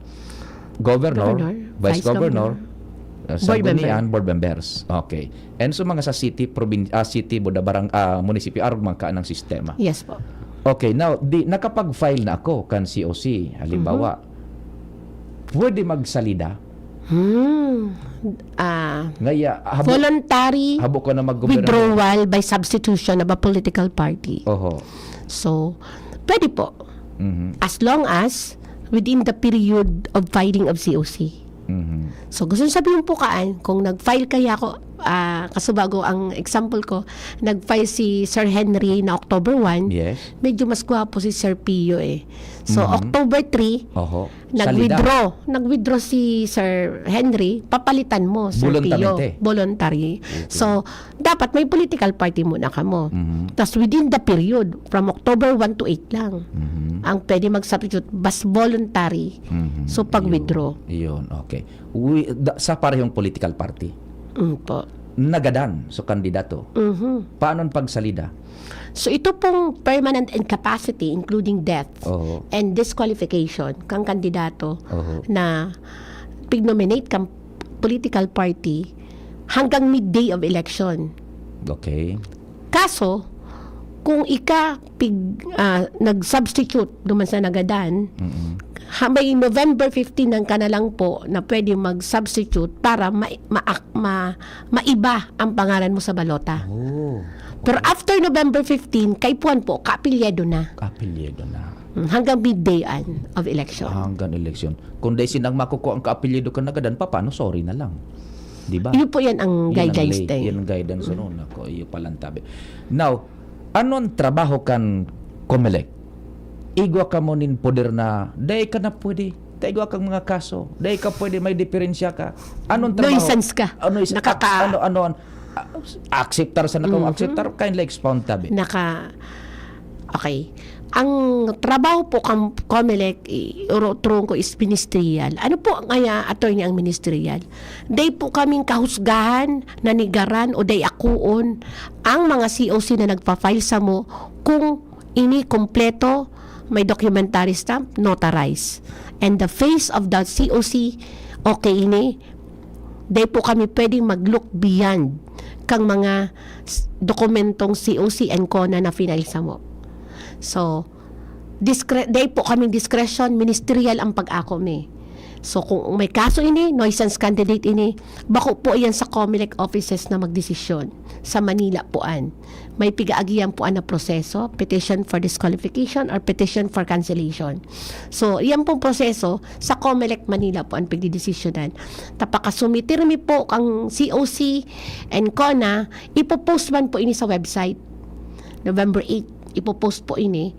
governor, Governor, vice vice governor, governor. uh, Board sanggunian, member. board members. Okay. And so, mga sa city, provin-, ah, city, boda, barang-, ah, munisipyo, arog man ka ng sistema. Yes po. Okay, now, di, nakapag-file na ako kan C O C, halimbawa, Mhm. pwede magsalida? Hmm. Ah, Ngaya, habo-, voluntary habo ko na maggobernador. withdrawal by substitution of a political party. Oho. So, pwede po. Mhm. As long as within the period of filing of C O C. Mhm. So, gusto sabihin po kaan, kung nag-file kaya ako, ah, kasubago ang example ko, nag-file si Sir Henry na October one, Yes. medyo mas gwapo si Sir Pio eh. So, Mhm. October three, Oho. nag-withdraw. Nag-withdraw si Sir Henry, papalitan mo, Sir Pio. Voluntary. Voluntary. Okay. So, dapat may political party muna kamo. Mhm. Tapos within the period, from October one to eight lang. Mhm. Ang pwede mag-substitute, bas voluntary. Mhm. So, pag-withdraw. Yun, yun, okay. Wi- da- sa parehong political party, Mm po. nagadan sa kandidato. Mhm. Paano ang pagsalida? So, ito pong permanent incapacity, including death Oho. and disqualification kang kandidato Oho. na pig-nominate kang political party hanggang midday of election. Okay. Kaso, kung ika pig, ah, nag-substitute duman sa nagadan, Mm-mm. ha, may November fifteen lang ka na lang po na pwede mag-substitute para ma, ma, ma, maiba ang pangalan mo sa balota. Oh. Pero after November fifteen, kaipuhan po, kaapelyido na. Apelyido na. Mm, hanggang midday an of election. Hanggang eleksyon. Kung dai sinang makukuha ang kaapelyido kan nagadan, paano? Sorry na lang. Di ba? Iyo po yan ang Yan ang guidelines lay- tayo. Yan ang guidance ano, nako, iyo palang tabi. Now, ano ang trabaho kan Comelec? Igwa kamo nin poder na dai ka na pwede. Dai igwa kang mga kaso. Dai ka pwede, may diferensya ka. Anong trabaho? Nuisance ka. Ano is, Nakaka- ano, ano, an- a- akseptar sa nakaw, Mhm. akseptar, kindly expound tabi. Naka, okay. Ang trabaho po kang Comelec, i- uro-, turong ko is ministerial. Ano po ang aya, attorney, ang ministerial? Dai po kaming kahusgahan, nanigaran o dai akuon ang mga C O C na nagpa-file samo kung ini kompleto, may documentary stamp, notarized. And the face of the C O C, okay ini. Dai po kami pwedeng mag-look beyond kang mga s- dokumentong C O C and CONA na final samo. So, discre- dai po kaming discretion, ministerial ang pag-ako mi. So, kung may kaso ini, nuisance candidate ini, bako po yan sa Comelec offices na magdesisyon. Sa Manila po an. May pigaagihan po an na proseso, petition for disqualification or petition for cancellation. So, yan pong proseso, sa Comelec Manila po ang pigdidesisyonan. Tapakasumitir mi po kang C O C and CONA, ipopost man po ini sa website. November eight, ipopost po ini,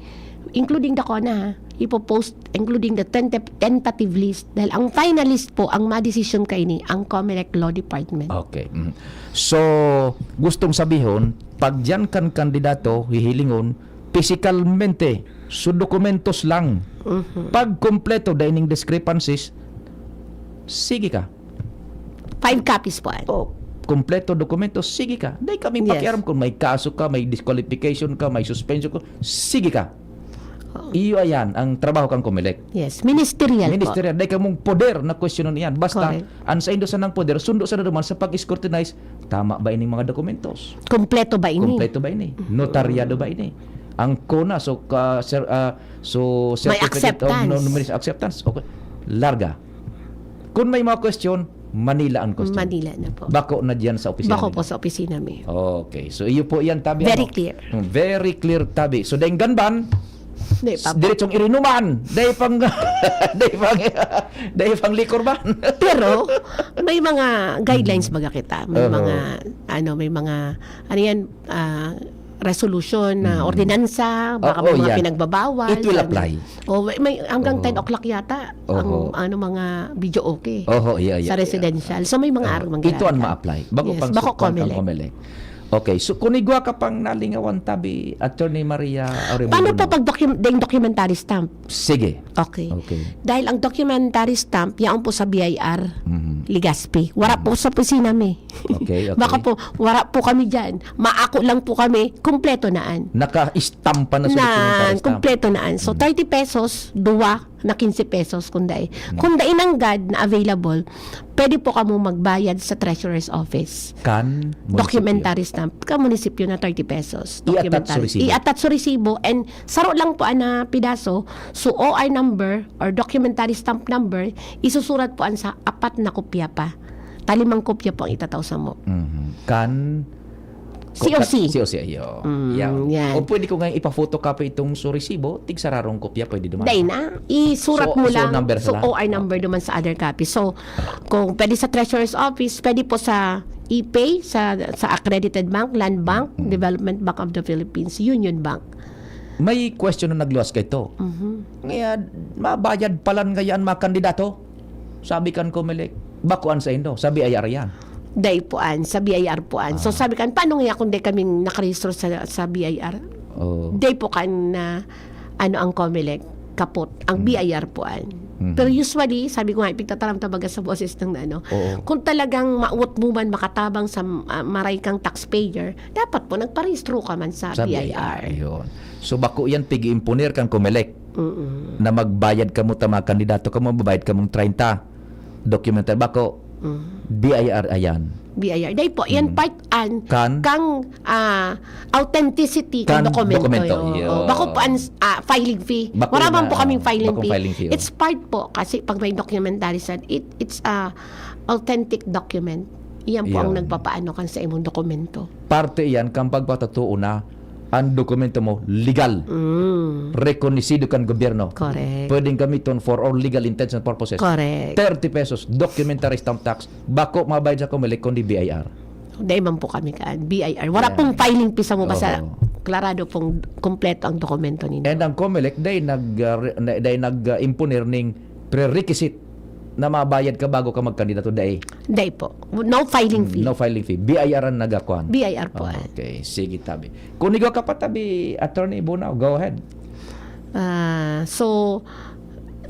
including the CONA, ha? Ipopost, including the tenta- tentative list. Dahil ang finalist po, ang madesisyon kaini, ang Comelec Law Department. Okay. Mm. So, gustong sabihon, pag diyan kan kandidato, hihilingon, pisikalmente, so dokumentos lang. Mhm. Pag kompleto, dining discrepancies, sige ka. Five copies po, an. Oh, kompleto dokumentos, sige ka. Dai kami Yes. pakiaram kung may kaso ka, may disqualification ka, may suspension ka, sige ka. Oh. Iyo ayan ang trabaho kang Comelec. Yes, ministerial po. Ministerial, dai kamong poder na kwestiyonon iyan. Basta, Correct. ang sa indo sanang poder, sundo sana duman sa pag-scrutinize, tama ba ining mga dokumentos? Kompleto ba ini? Kompleto ba ini? Notaryado ba ini? Ang CONA, so, ka, sir, ah, so May certificate of acceptance. no- nomination acceptance. Okay. Larga. Kung may mga question, Manila ang question. Manila na po. Bako na diyan sa opisina Bako nila. Po sa opisina mi. Okay. So, iyo po yan, tabi Very ano? Clear. Hmm, very clear, tabi. So, dahil ganban, Di pa po. diretsong irinuman. Dahil pang, dahil pang, dahil pang liquor ban. Pero may mga guidelines baga kita. May Oo. Mga ano, may mga ano yan, ah, resolution na Mm. ordinansa, baka Oo, may mga yan. Pinagbabawal. It will Ano. apply. Oh, may, may hanggang Oo. ten o'clock yata ang Oo. Ano, mga video okay. Oho, iya, iya, Sa iya. Residential. So may mga Oo. Arong Ito ang Manggalaga. ma-apply. Bago Yes, pang bako sukon kang Comelec. Comelec. Okay, so kung igwa ka pang nalingawan tabi, Attorney Maria Arevalo. Paano po pag docu- ding documentary stamp? Sige. Okay. Okay. Dahil ang documentary stamp, yaon po sa B I R, Mhm. Legazpi. Wala po sa opisina mi. Okay, okay. Baka po, wala po kami dyan. Maako lang po kami, kumpleto naan. Naka-istampa na sa Na documentary stamp. kumpleto naan. So, Mhm. thirty pesos, duwa na quince pesos kung dai. Mhm. Kung dai nanggad na available, pwede po kamo magbayad sa treasurer's office. Kan munisipyo. Documentary stamp. Ka munisipyo na thirty pesos. I-attach sa Documentary. resibo. I-attach sa resibo and saro lang po ana pidaso. So, O R number or documentary stamp number, isusurat po an sa apat na kopya pa. Talimang kopya po ang itataw samo. Mhm. Kan C O C. C O C, iyo. Mm, Yan. yan. O pwede ko nga ipa-photocopy itong soresibo, tig sararong kopya, pwede duman. Dai na. Isurat So, mo so lang. number So, lang. O R number naman sa other copy. So, kung pwede sa Treasurer's Office, pwede po sa e-pay, sa, sa accredited bank, Land Bank, Mm. Development Bank of the Philippines, Union Bank. May question na nagluwas kay to. Mhm. Ngayon, mabayad palan ngayon mga kandidato. Sabi kan Comelec, bakuan sa indo, sa B I R yan. Dai po an, sa B I R po an. So Ah. sabi kan, paano nga kung dai kaming nakarehistro sa, sa B I R? Oh. Dai po kan na, ano ang Comelec, kapot. Ang Mm. B I R po an. Mhm. Pero usually, sabi ko nga, ipigtataram ta baga sa boses ng ano. Oo. Kung talagang mawot mo man makatabang sa ah, maray kang taxpayer, dapat po nagparehistro ka man sa, Sa B I R. Yun. So, bako yan, pig-imponer kan Comelec Mm-mm. na magbayad kamo ta mga kandidato kamo, magbayad kamong treinta. Documentary bako, Mm. B I R ayan. B I R. Dai po, yan Mm. part an Kan? kang ah, authenticity kan Kan dokumento. dokumento, Yo. yo. Oh, bako po an ah, filing fee. Bako Wala man na, po kaming oh, filing bakong fee. Filing fee, oh. It's part po kasi pag may documentary sa it, it's a authentic document. Iyan po ang Yun. Nagpapaano kan sa imong dokumento. Parte iyan kan pagpatotoo na ang dokumento mo legal. Mm. Rekonosido kan gobyerno. Correct. Pwedeng gamiton for all legal intents and purposes. Correct. Thirty pesos, documentary stamp tax, bako mabayad sa Comelec kundi B I R. Dai man po kami kaan. B I R. Wala Yan. pong filing fee sa mo basta Oo. klarado pong kompleto ang dokumento ninyo. And ang Comelec, dai nag, uh, re- na- dai nag uh, imponer ning prerequisite na mabayad ka bago ka magkandidato, dai. Dai po. No filing fee. No filing fee. B I R ang nagakuan. B I R po. Okay, sige tabi. Kung igwa ka pa tabi, Attorney Bunao, go ahead. Ah, so,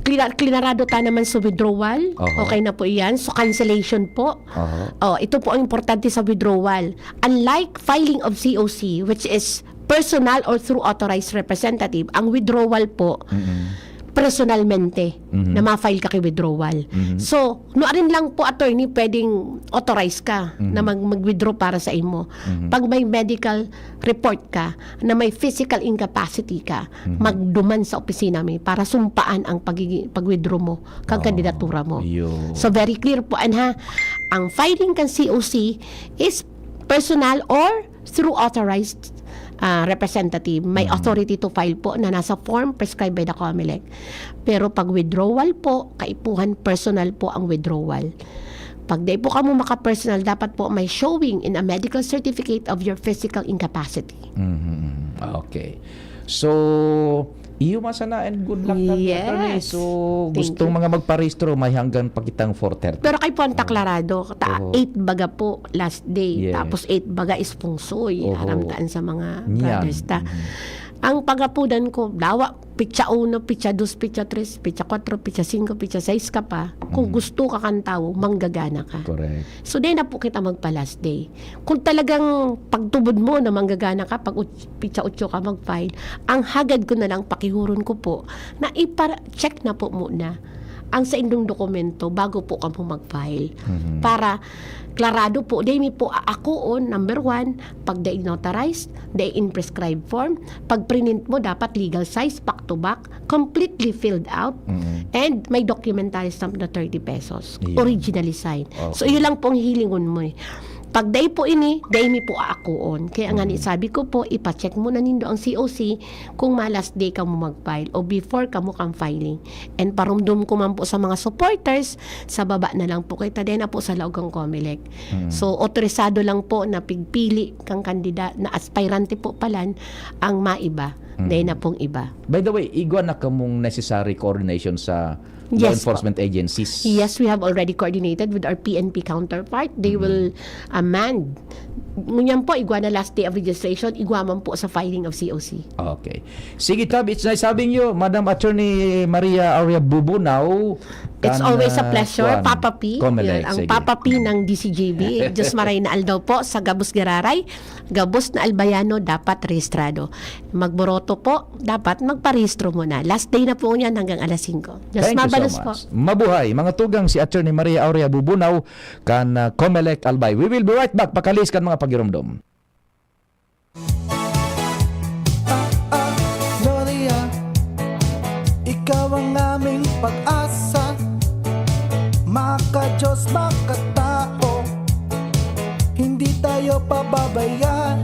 klina- klinarado ta naman sa withdrawal. Oho. Okay na po iyan. So, cancellation po. Oho. Oh, ito po ang importante sa withdrawal. Unlike filing of C O C, which is personal or through authorized representative, ang withdrawal po, Mm-mm. personalmente, Mhm. na ma-file ka kay withdrawal. Mhm. So, nuarin lang po, attorney, pwedeng authorize ka Mhm. na mag- mag-withdraw para sa imo. Mhm. Pag may medical report ka na may physical incapacity ka, Mhm. magduman sa opisina mi para sumpaan ang pagigi- pag-withdraw mo, kang Oh, kandidatura mo. yun. So, very clear po, an ha, ang filing kan C O C is personal or through authorized ah, representative. May Mhm. authority to file po na nasa form prescribed by the Comelec. Pero pag withdrawal po, kaipuhan personal po ang withdrawal. Pag di po kamo maka-personal, dapat po may showing in a medical certificate of your physical incapacity. Mhm. Okay. So, iyo man sana and good luck na, Yes. Attorney. So, Thank gustong you. mga magparehistro, may hanggang pakitang four thirty. Pero kay po ang taklado, ta- Oo. eight baga po last day, Yes. tapos eight baga is feng shui, Oo. aram taan sa mga Yan. brothers ta. Mhm. Ang pagapudan ko, dawa, pitsa uno, pitsa dos, pitsa tres, pitsa kwatro, pitsa singko, pitsa sais ka pa. Kung Mhm. gusto ka kan tawo, manggagana ka. Correct. So, di na po kita magpa-last day. Kung talagang pagtubod mo na manggagana ka, pag ut- pitsa otso ka mag-file, ang hagad ko na lang, pakihuron ko po, na ipa-check na po muna ang sa indong dokumento bago po kamo mag-file. Mhm. Para klarado po, di mi po aakoon, number one, pag di notarized, di in prescribed form, pag print mo, dapat legal size, back to back, completely filled out, Mhm. and may documentary stamp na thirty pesos. Yun. Originally signed. So, Okay. iyo lang pong hilingon mo eh. Pag dai po ini, dai mi po aakoon. Kaya nga ni, Mhm. sabi ko po, ipa-check mo na nindo ang C O C kung ma-last day ka mo mag-file o before ka mo kang filing. And parumdom ko man po sa mga supporters, sa baba na lang po kita, dai na po sa laog kang Comelec. Mhm. So, otorisado lang po na pigpili kang kandida na aspirante po palan ang maiba, Mhm. dai na pong iba. By the way, igwa na kamong necessary coordination sa law Yes po. enforcement agencies. Yes, we have already coordinated with our P N P counterpart. They Mhm. will amend. Ngunyan po, igwa na last day of registration, igwa man po sa filing of C O C. Okay. Sige, Tab, it's nice having you, Madam Attorney Maria Aurea Bubunao. It's kan, always a ah, pleasure, kuwan, Papa P. Comelec, Yun, ang sige. Papa P ng D C G B. Diyos maray na aldaw po sa gabos giraray, gabos na albayano dapat rehistrado. Magboroto po, dapat magparehistro muna. Last day na po niyan hanggang alas singko. Diyos Thank you so mabalos po. much. Mabuhay, mga tugang, si Attorney Maria Aurea Bubunao kan, ah, Comelec Albay. We will be right back. Pakalihis kan mga pagiromdom. Ah, ah, Gloria, ikaw ang aming pag-asa. Maka-Diyos, makatao, hindi tayo pababayaan.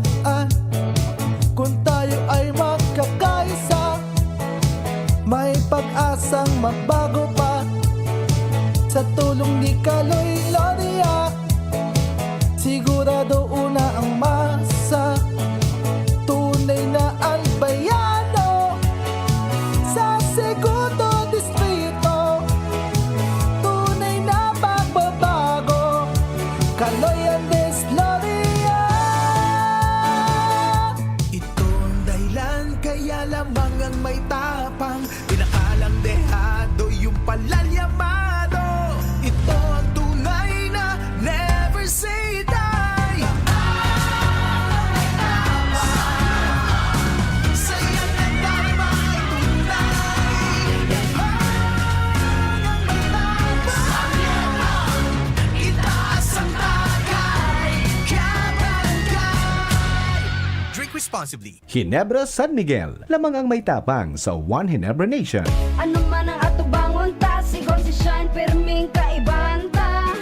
Magbago pa sa tulong ni Kaloy Loria. Sigurado una ang masa. Tunay na albayano sa Segundo Distrito. Tunay na pagbabago. Kaloy Andes Loria. Ito ang dahilan kaya lamang ang may tapang, pinakalang dehado, yung palalyamado. Ito ang tunay na never say die. Saya na tayo magtunay. Ang may tapang, itaas ang tagay, kabarangay. Drink responsibly. Ginebra San Miguel, lamang ang may tapang sa One Ginebra Nation. Ano man ang atubangon ta, si Consi Shine, pirming kaibahan ta.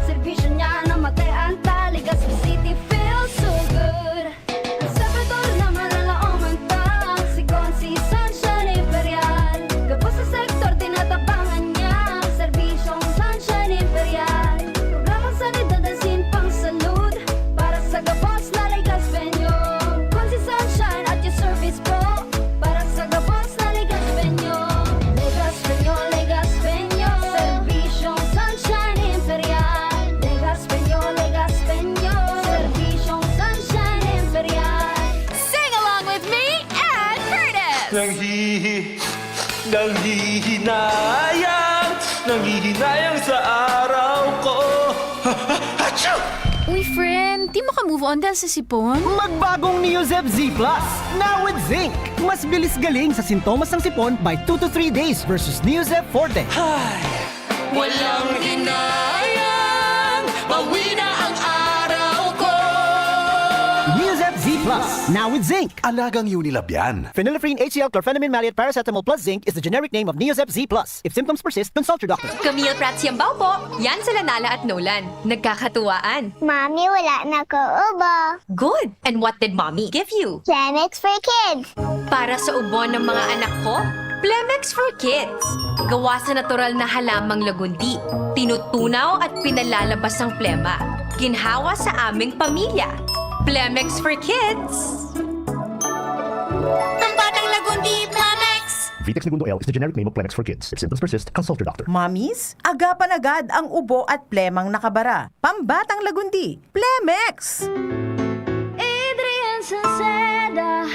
Serbisyo niya na matean ta, Legazpi City feels so good. Ang Salvador na maralaoman ta, si Consi Sunshine Imperial. Gabos sa sektor, tinatabangan niya, serbisyong Sunshine Imperial. Programang sanidad asin pangsalud, para sa gabos na Legazpeño. Consi Sunshine at your service po. Para sa gabos na Legazpeño. Legazpeño, Legazpeño. Serbisyong Sunshine Imperial. Legazpeño, Legazpeño. Serbisyong Sunshine Imperial. Sing along with me and Curtis! Nanghihi... Nanghihinayang... Nanghihinayang sa araw ko. Achoo! Uy, friend, di mo ka move on dahil sa sipon? Magbagong Neozep Z Plus, now with zinc. Mas bilis galing sa sintomas ng sipon by two to three days versus Neozep Forte. Walang hinayang, bawi na ang araw ko. Neozep Z Plus, now with zinc. Alagang Unilab yan. Phenylephrine H C L chlorphenamine maleate paracetamol plus zinc is the generic name of Neozep Z Plus. If symptoms persist, consult your doctor. Camille Prats Yambao po. Yan sila Nala at Nolan. Nagkakatuwaan. Mami, wala na ko ubo. Good! And what did mommy give you? Plemex for kids. Para sa ubo ng mga anak ko, Plemex for Kids. Gawa sa natural na halamang lagundi. Tinutunaw at pinalalabas ang plema. Ginhawa sa aming pamilya. Plemex for Kids! Pambatang Lagundi, Plemex! Vitex Negundo L is the generic name of Plemex for kids. If symptoms persist, consult your doctor. Mommies, agapan agad ang ubo at plemang nakabara. Pambatang Lagundi, Plemex! Adrian Salceda,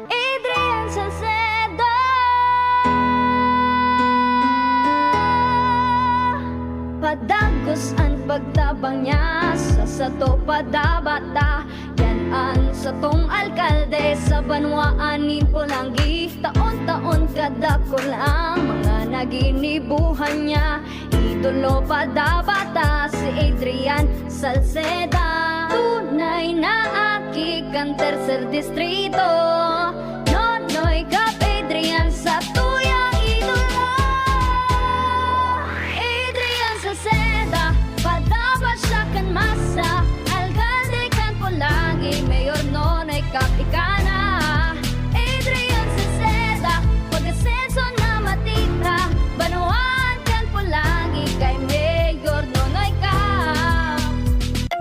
Adrian Salceda. Padagos an pagtabang niya sa sato padabata. Yan an satong alkalde sa banwaan nin Polangui. Taon-taon kadakul ang mga naginibuhan niya. Idolo padabata si Adrian Salceda. Tunay na aki kan Tercer Distrito. Nonoy Cap Adrian satuyang idolo. Adrian Salceda, padaba siya kan masa. Alkalde kan Polangui, Mayor Nonoy Cap ika na. Adrian Salceda, pag-asenso na matira. Banwaan kan Polangui kay Mayor Nonoy Cap.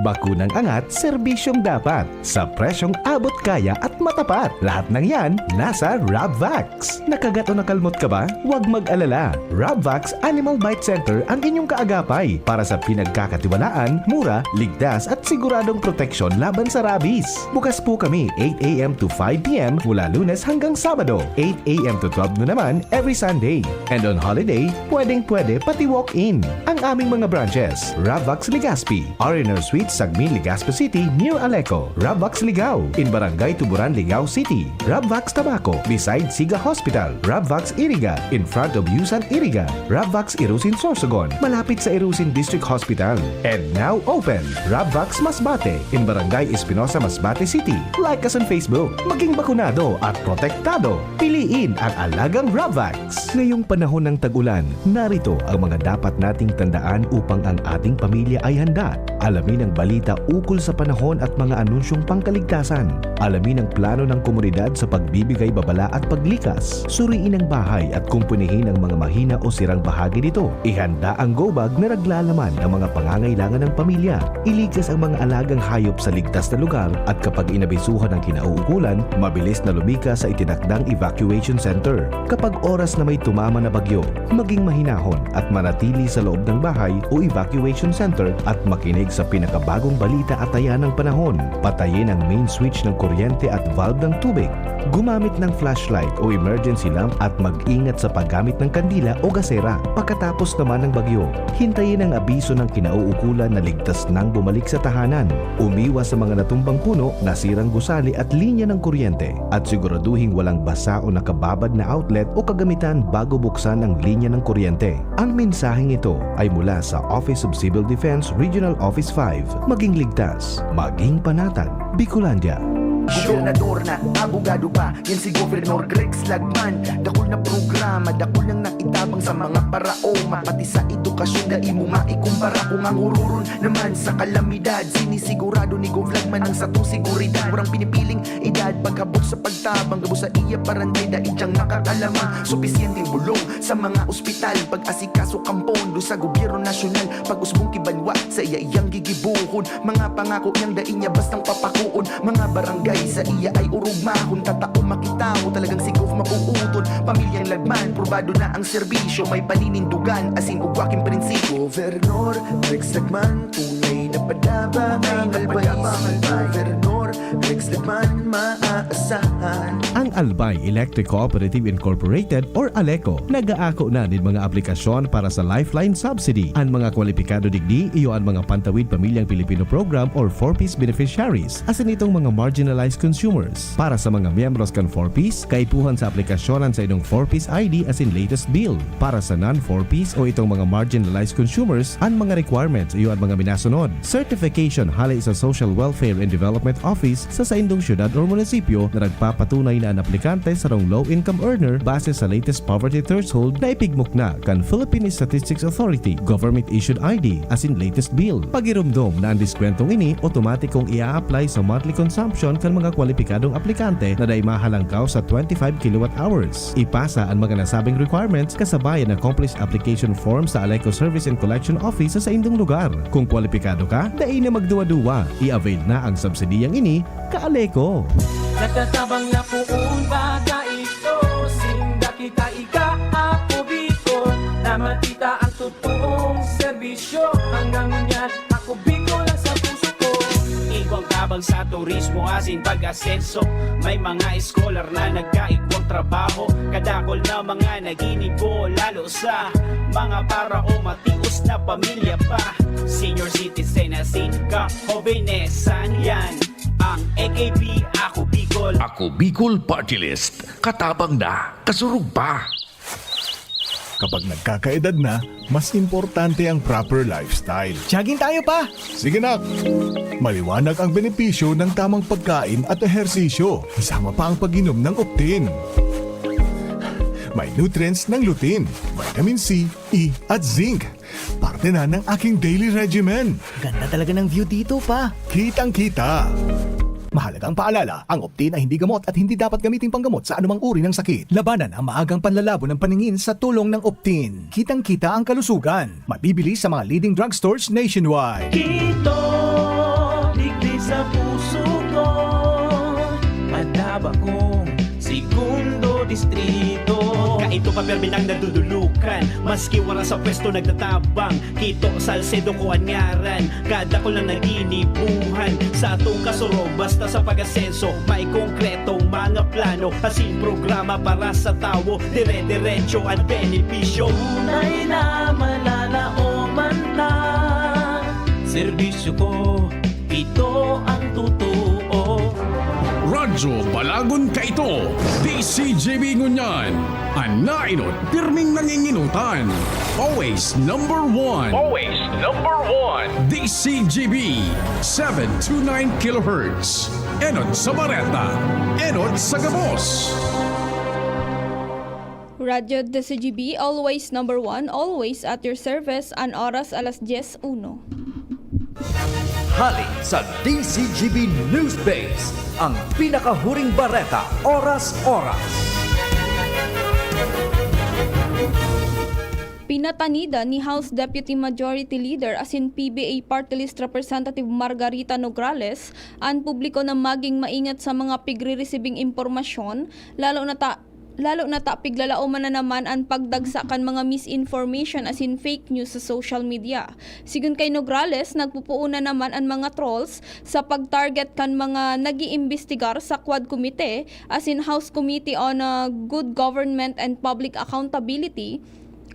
Bakunang angat, serbisyong dapat, sa presyong abot kaya at matapat. Lahat ng yan, nasa Rabvax. Nakagat o nakalmot ka ba? Huwag mag-alala. Rabvax Animal Bite Center ang inyong kaagapay para sa pinagkakatiwalaan, mura, ligtas at siguradong proteksyon laban sa rabies. Bukas po kami eight a.m. to five p.m. mula Lunes hanggang Sabado, eight a.m. to twelve noon naman every Sunday. And on holiday, pwedeng-pwede pati walk-in. Ang aming mga branches, Rabvax Legazpi, R and R Suite, Sagmin, Legazpi City, near Aleco, Rabvax Ligao, in Barangay Tuburan, Ligao City, Rabvax Tabaco, beside Siga Hospital, Rabvax Iriga, in front of Yusan Iriga, Rabvax Irusin Sorsogon, malapit sa Irusin District Hospital, and now open, Rabvax Masbate, in Barangay Espinosa, Masbate City. Like us on Facebook. Maging bakunado at protektado. Piliin ang alagang Rabvax. Ngayong panahon ng tag-ulan, narito ang mga dapat nating tandaan upang ang ating pamilya ay handa. Alamin ang balita ukol sa panahon at mga anunsyong pangkaligtasan. Alamin ang plano ng komunidad sa pagbibigay babala at paglikas. Suriin ang bahay at kumpunihin ang mga mahina o sirang bahagi nito. Ihanda ang go bag na naglalaman ng mga pangangailangan ng pamilya. Iligtas ang mga alagang hayop sa ligtas na lugar at kapag inabisuhan ang kinauukulan, mabilis na lumikas sa itinakdang evacuation center. Kapag oras na may tumama na bagyo, maging mahinahon at manatili sa loob ng bahay o evacuation center at makinig sa pinakabagong balita at taya ng panahon. Patayin ang main switch ng kuryente at valve ng tubig. Gumamit ng flashlight o emergency lamp at mag-ingat sa paggamit ng kandila o gasera. Pagkatapos naman ng bagyo, hintayin ang abiso ng kinauukulan na ligtas nang bumalik sa tahanan. Umiwas sa mga natumbang puno, nasirang gusali at linya ng kuryente. At siguraduhing walang basa o nakababad na outlet o kagamitan bago buksan ang linya ng kuryente. Ang mensaheng ito ay mula sa Office of Civil Defense Regional Office five. Maging ligtas, maging panatag. Bicolandia. Gobernador na, abogado pa, yan si Governor Grex Lagman. Dakul na programa, dakul nang naitabang sa mga paraoma. Pati sa edukasyon, dai mo maikumpara. Kung ang hururon naman sa kalamidad, sinisigurado ni Gov Lagman ang satong seguridad. Walang pinipiling edad, paghabot sa pagtabang, gabos sa iya barangay, dai diyang nakakalamang. Supisyenteng bulong sa mga ospital, pag-asikaso kan pondo sa gobyerno nasyonal, pag-usbong ki banwa, sa iya iyang gigibohon. Mga pangako niyang dai niya bastang papakoon. Mga barangay sa iya ay orog mahon. Tatao makita mo talagang si Gov mabubuton. Pamilyang Lagman, probado na ang serbisyo. May paninindugan, asin ugwa king prinsipyo. Gobernador Rex Lagman, tunay na padaba ang albay. Si Gobernador Rex Lagman, maaasahan. Ang Albay Electric Cooperative Incorporated or ALECO nag-aako na nin mga aplikasyon para sa Lifeline Subsidy. An mga kwalipikado digdi iyo an mga Pantawid Pamilyang Pilipino Program or four Ps beneficiaries, asin itong mga marginalized consumers. Para sa mga miyembros kan four Ps, kaipuhan sa aplikasyon an saindong four Ps I D asin latest bill. Para sa non-four Ps o itong mga marginalized consumers, an mga requirements iyo an mga minasunod. Certification hale sa Social Welfare and Development Office sa saindong syudad or munisipyo na nagpapatunay na an aplikante sarong low-income earner base sa latest poverty threshold na ipigmukna kan Philippine Statistics Authority, government-issued I D, asin latest bill. Pagiromdom na an diskwentong ini otomatikong i-a-apply sa monthly consumption kan mga kwalipikadong aplikante na dai mahalangkaw sa twenty-five kilowatt hours. Ipasa an mga nasabing requirements kasabayan ng complete application form sa ALECO Service and Collection Office sa saindong lugar. Kung kwalipikado ka, dai na magduwa-duwa. I-avail na ang subsidiyang ini, ka-ALECO. Nagtatabang na poon baga ito, sinda kita ika, Ako Bicol, na makita ang totoong serbisyo. Hanggang ngunyan, Ako Bicol ang sa puso ko. Igwang tabang sa turismo asin pag-asenso. May mga eskolar na nagkaigwang trabaho. Kadakol na mga naginibo, lalo sa mga paraoma, tios na pamilya pa. Senior citizen asin kahobenesan, yan ang A K B, Ako Bicol. Ako Bicol Party List. Katabang na, kasurog pa. Kapag nagkakaedad na, mas importante ang proper lifestyle. Jogging tayo, Pa! Sige, nak! Maliwanag ang benepisyo ng tamang pagkain at ehersisyo, kasama pa ang pag-inom ng Optin. May nutrients ng lutein, vitamin C, E, at zinc. Parte na ng aking daily regimen. Ganda talaga ng view dito, Pa. Kitang-kita. Mahalagang paalala, ang Optin ay hindi gamot at hindi dapat gamiting panggamot sa anumang uri ng sakit. Labanan ang maagang panlalabo ng paningin sa tulong ng Optin. Kitang-kita ang kalusugan. Mabibili sa mga leading drugstores nationwide. Quito, digdi sa puso ko. Madaba kong segundo distrito. Kaito pa, pirmi nang nadudulukan. Maski wara sa pwesto nagtatabang. Quito, Salcedo ko an ngaran. Kadakol na naginibuhan sa atong kasurog. Basta sa pag-asenso, may konkretong mga plano. Asin programa para sa tawo. Dire-diretso an benepisyo. Tunay na mananao man ta. Serbisyo ko, ito ang totoo. Radyo Balagon Kaito, D C G B ngunyan. An naenot, pirming nanginginutan. Always number one. Always number one. D C G B, seven two nine kilohertz. Enot sa bareta, enot sa gabos. Radyo D C G B, always number one, always at your service, an oras alas dyes uno. Hali sa D Z G B News Base, ang pinakahuring bareta, oras-oras. Pinatanidan ni House Deputy Majority Leader asin P B A Party List Representative Margarita Nograles an publiko na maging maingat sa mga pigre-resibing impormasyon, lalo na ta lalo na ta piglalaoman na naman an pagdagsa kan mga misinformation asin fake news sa social media. Sigon kay Nograles, nagpupuon na naman an mga trolls sa pag-target kan mga nag-iimbestigar sa Quad Committee asin House Committee on, ah, Good Government and Public Accountability,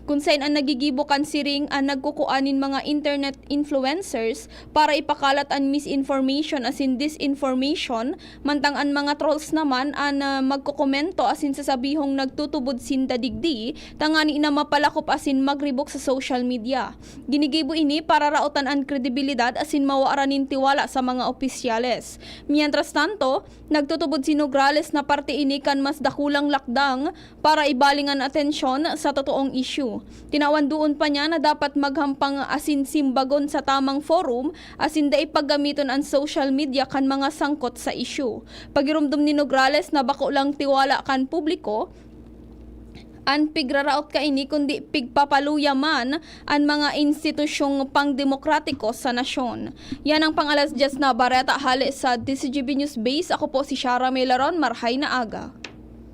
kun saen an nagigibo kan siring an nagkukua nin mga internet influencers para ipakalat an misinformation asin disinformation, mantang an mga trolls naman an, ah, magkokomento asin sasabihong nagtutubod sinda digdi tangani na mapalakop asin magribok sa social media. Ginigibo ini para raotan an kredibilidad asin mawaran nin tiwala sa mga opisyales. Mientras tanto, nagtutubod si Nograles na parte ini kan mas dakulang lakdang para ibaling an atensyon sa totoong isyu. Tinawan doon pa niya na dapat maghampang asin simbagon sa tamang forum asin dai paggamiton an social media kan mga sangkot sa isyu. Pagiromdom ni Nograles na bako lang tiwala kan publiko an pigraraot kaini, kundi pigpapaluya man an mga institusyong pangdemokratiko sa nasyon. Yan ang pang-alas dyes na bareta hale sa D Z G B News Base. Ako po si Shara Melaron. Marhay na aga.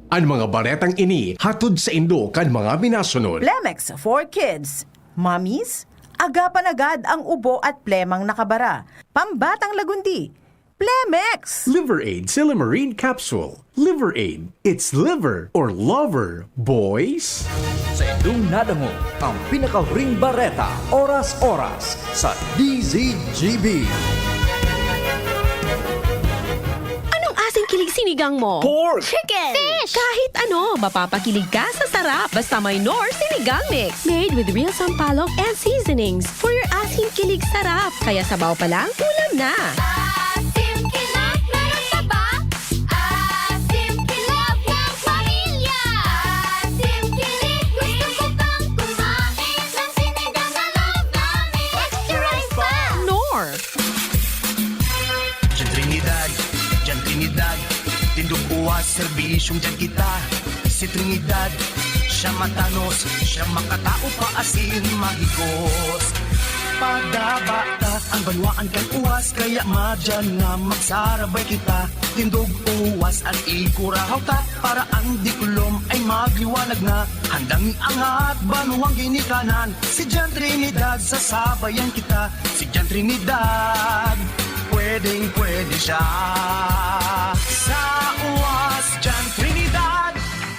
An mga baretang ini hatod saindo kan mga minasunod. Plemex for Kids. Mommies, agapan agad ang ubo at plemang nakabara. Pambatang lagundi, Plemex! Liver Aid Silymarin Capsule. Liver Aid. It's liver or lover, boys! Sa indong nadangog ang pinakahuring bareta, oras-oras, sa D Z G B. Anong asing kilig sinigang mo? Pork! Chicken! Fish! Kahit ano, mapapakilig ka sa sarap. Basta may Knorr Sinigang Mix. Made with real sampalok and seasonings. For your asim kilig sarap. Kaya sabaw pa lang, ulam na. Asim kilig, meron ka ba? Asim kilig ng pamilya. Asim kilig, gusto ko pang kumain ng sinigang na love namin. Extra rice pa! Knorr. Diyan Trinidad, diyan Trinidad, tindog uwas, serbisyong diyan kita. Si Trinidad, siya matanos, siya makatao, paasin, mahigos. Padaba ta ang banwaan kan uwas, kaya madyan na magsarabay kita. Tindog uwas an ikurahaw ta, para an diklom ay magliwanag na. Handang iangat banwang ginikanan, si Jan Trinidad, sasabayan kita. Si Jan Trinidad, pwedeng pwede siya. Sa uwas, Jan Trinidad.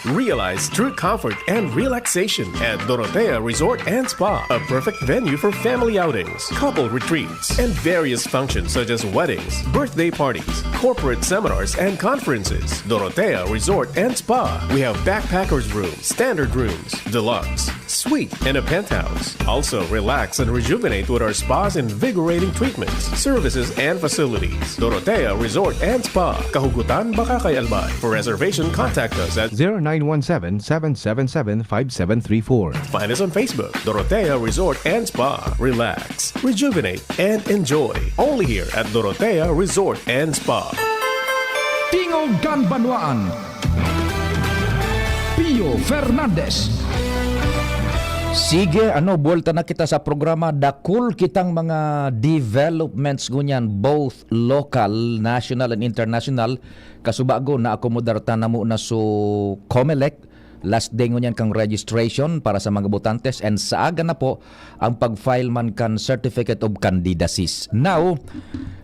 Realize true comfort and relaxation at Dorotea Resort and Spa, a perfect venue for family outings, couple retreats, and various functions such as weddings, birthday parties, corporate seminars, and conferences. Dorotea Resort and Spa. We have backpackers room, standard rooms, deluxe, suite, and a penthouse. Also, relax and rejuvenate with our spa's invigorating treatments, services, and facilities. Dorotea Resort and Spa, Kahugutan, Bacacay, Albay. For reservation, contact us at zero nine one seven, seven seven seven, five seven three four. Find us on Facebook, Dorotea Resort and Spa. Relax, rejuvenate, and enjoy. Only here at Dorotea Resort and Spa. Tingog kan Banwaan. Pio Fernandez. Sige, ano, buwelta na kita sa programa. Dakul kitang mga developments ngunyan, both local, national, and international. Kasubago, naakomodar ta na muna so Comelec. Last day ngunyan kan registration para sa mga botantes, and sa aga na po ang pag-file man kan Certificate of Candidacies. Now,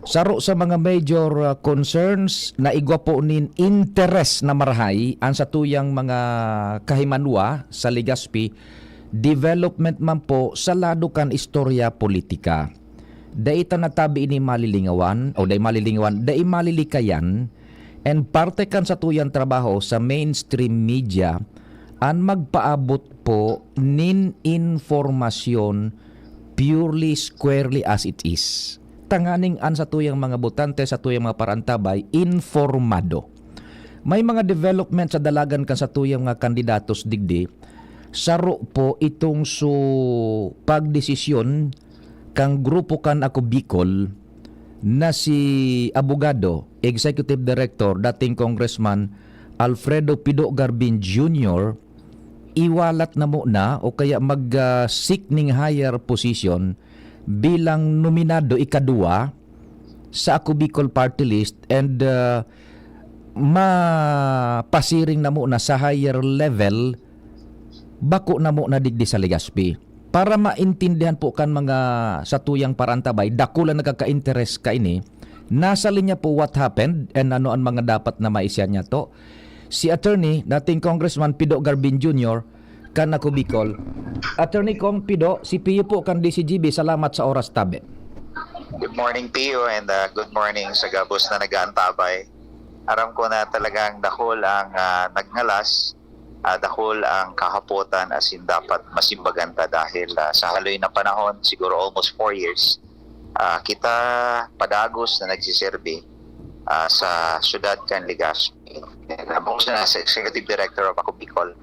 saro sa mga major, uh, concerns na igwa po nin interes na marahay an satuyang mga kahimanwa sa Legazpi, development man po sa lado kan istorya politika. Dai ta natabi ini malilingawan, o dai malilingawan, dai malilikayan, and parte kan satuyang trabaho sa mainstream media an magpaabot po nin impormasyon purely, squarely as it is. Tanganing an satuyang mga botante, satuyang mga paraantabay, informado. May mga development sa dalagan kan satuyang mga kandidatos digdi, saro po itong su pagdesisyon kan grupo kan Ako Bicol na si abogado, Executive Director, dating Congressman Alfredo Pido Garbin Junior, iwalat na muna o kaya mag, ah, seek ning higher position bilang nominado ikaduwa sa Ako Bicol Party List and, ah, mapasiring na muna sa higher level, bako na muna digdi sa Legazpi. Para maintindihan po kan mga satuyang parantabay, dakula nagkaka-interes kaini, nasa linya po what happened and ano ang mga dapat na maisiyan niya to. Si attorney, dating Congressman Pido Garbin Junior, kan Ako Bicol. Attorney Cong Pido, si Pio po kan D C G B, salamat sa oras tabi. Good morning, Pio, and uh, good morning sa gabos na nag-aantabay. Aram ko na talagang dakul ang uh, nagngalas, uh, dakul ang kahapotan, asin dapat masimbagan ta dahil uh, sa haloy na panahon, siguro almost four years, uh, kita padagos na nagsiserbi uh, sa syudad kan Legazpi. And, uh, bukod sa nasa Executive Director of Ako Bicol,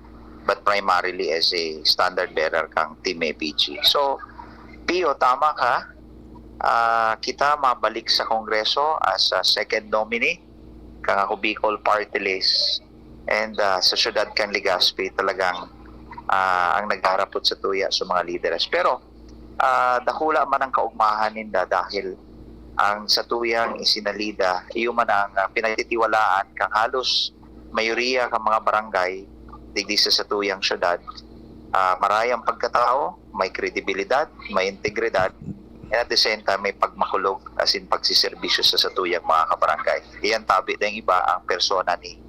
but primarily as a standard bearer kang Team A P G. So, Pio, tama ka. Uh, kita mabalik sa Kongreso as a second nominee kang Ako Bicol Party List. And uh, sa syudad kan Legazpi talagang uh, ang nagharapot sa tuya sa mga lideres. Pero uh, dakula man ang kaugmahan ninda dahil ang satuyang isinalida, iyo man ang uh, pinagtitiwalaan kang halos mayoriya kan mga barangay digdi sa satuyang syudad. Uh, marayang pagkatao, may kredibilidad, may integridad, and at the same time may pagmakulog asin pagsiserbisyo sa satuyang mga kabarangay. Iyan tabi ng iba ang persona ni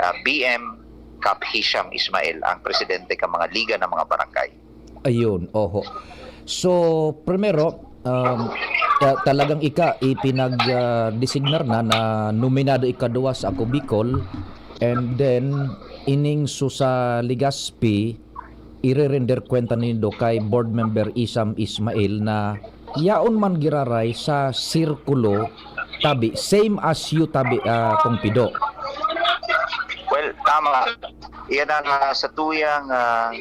uh, B M Kap Hisham Ismail, ang presidente ng mga liga ng mga barangay. Ayun, oho. So, primero, um, ta- talagang ika ipinag-designar na na nominado ikaduwa sa Ako Bicol, and then ining su sa Legazpi, irerender kwenta nindo kay Board Member Isam Ismail na yaon man giraray sa sirkulo tabi, same as you tabi, ah, Cong Pido. Well, tama. Iyan ang uh, sa tuyang uh,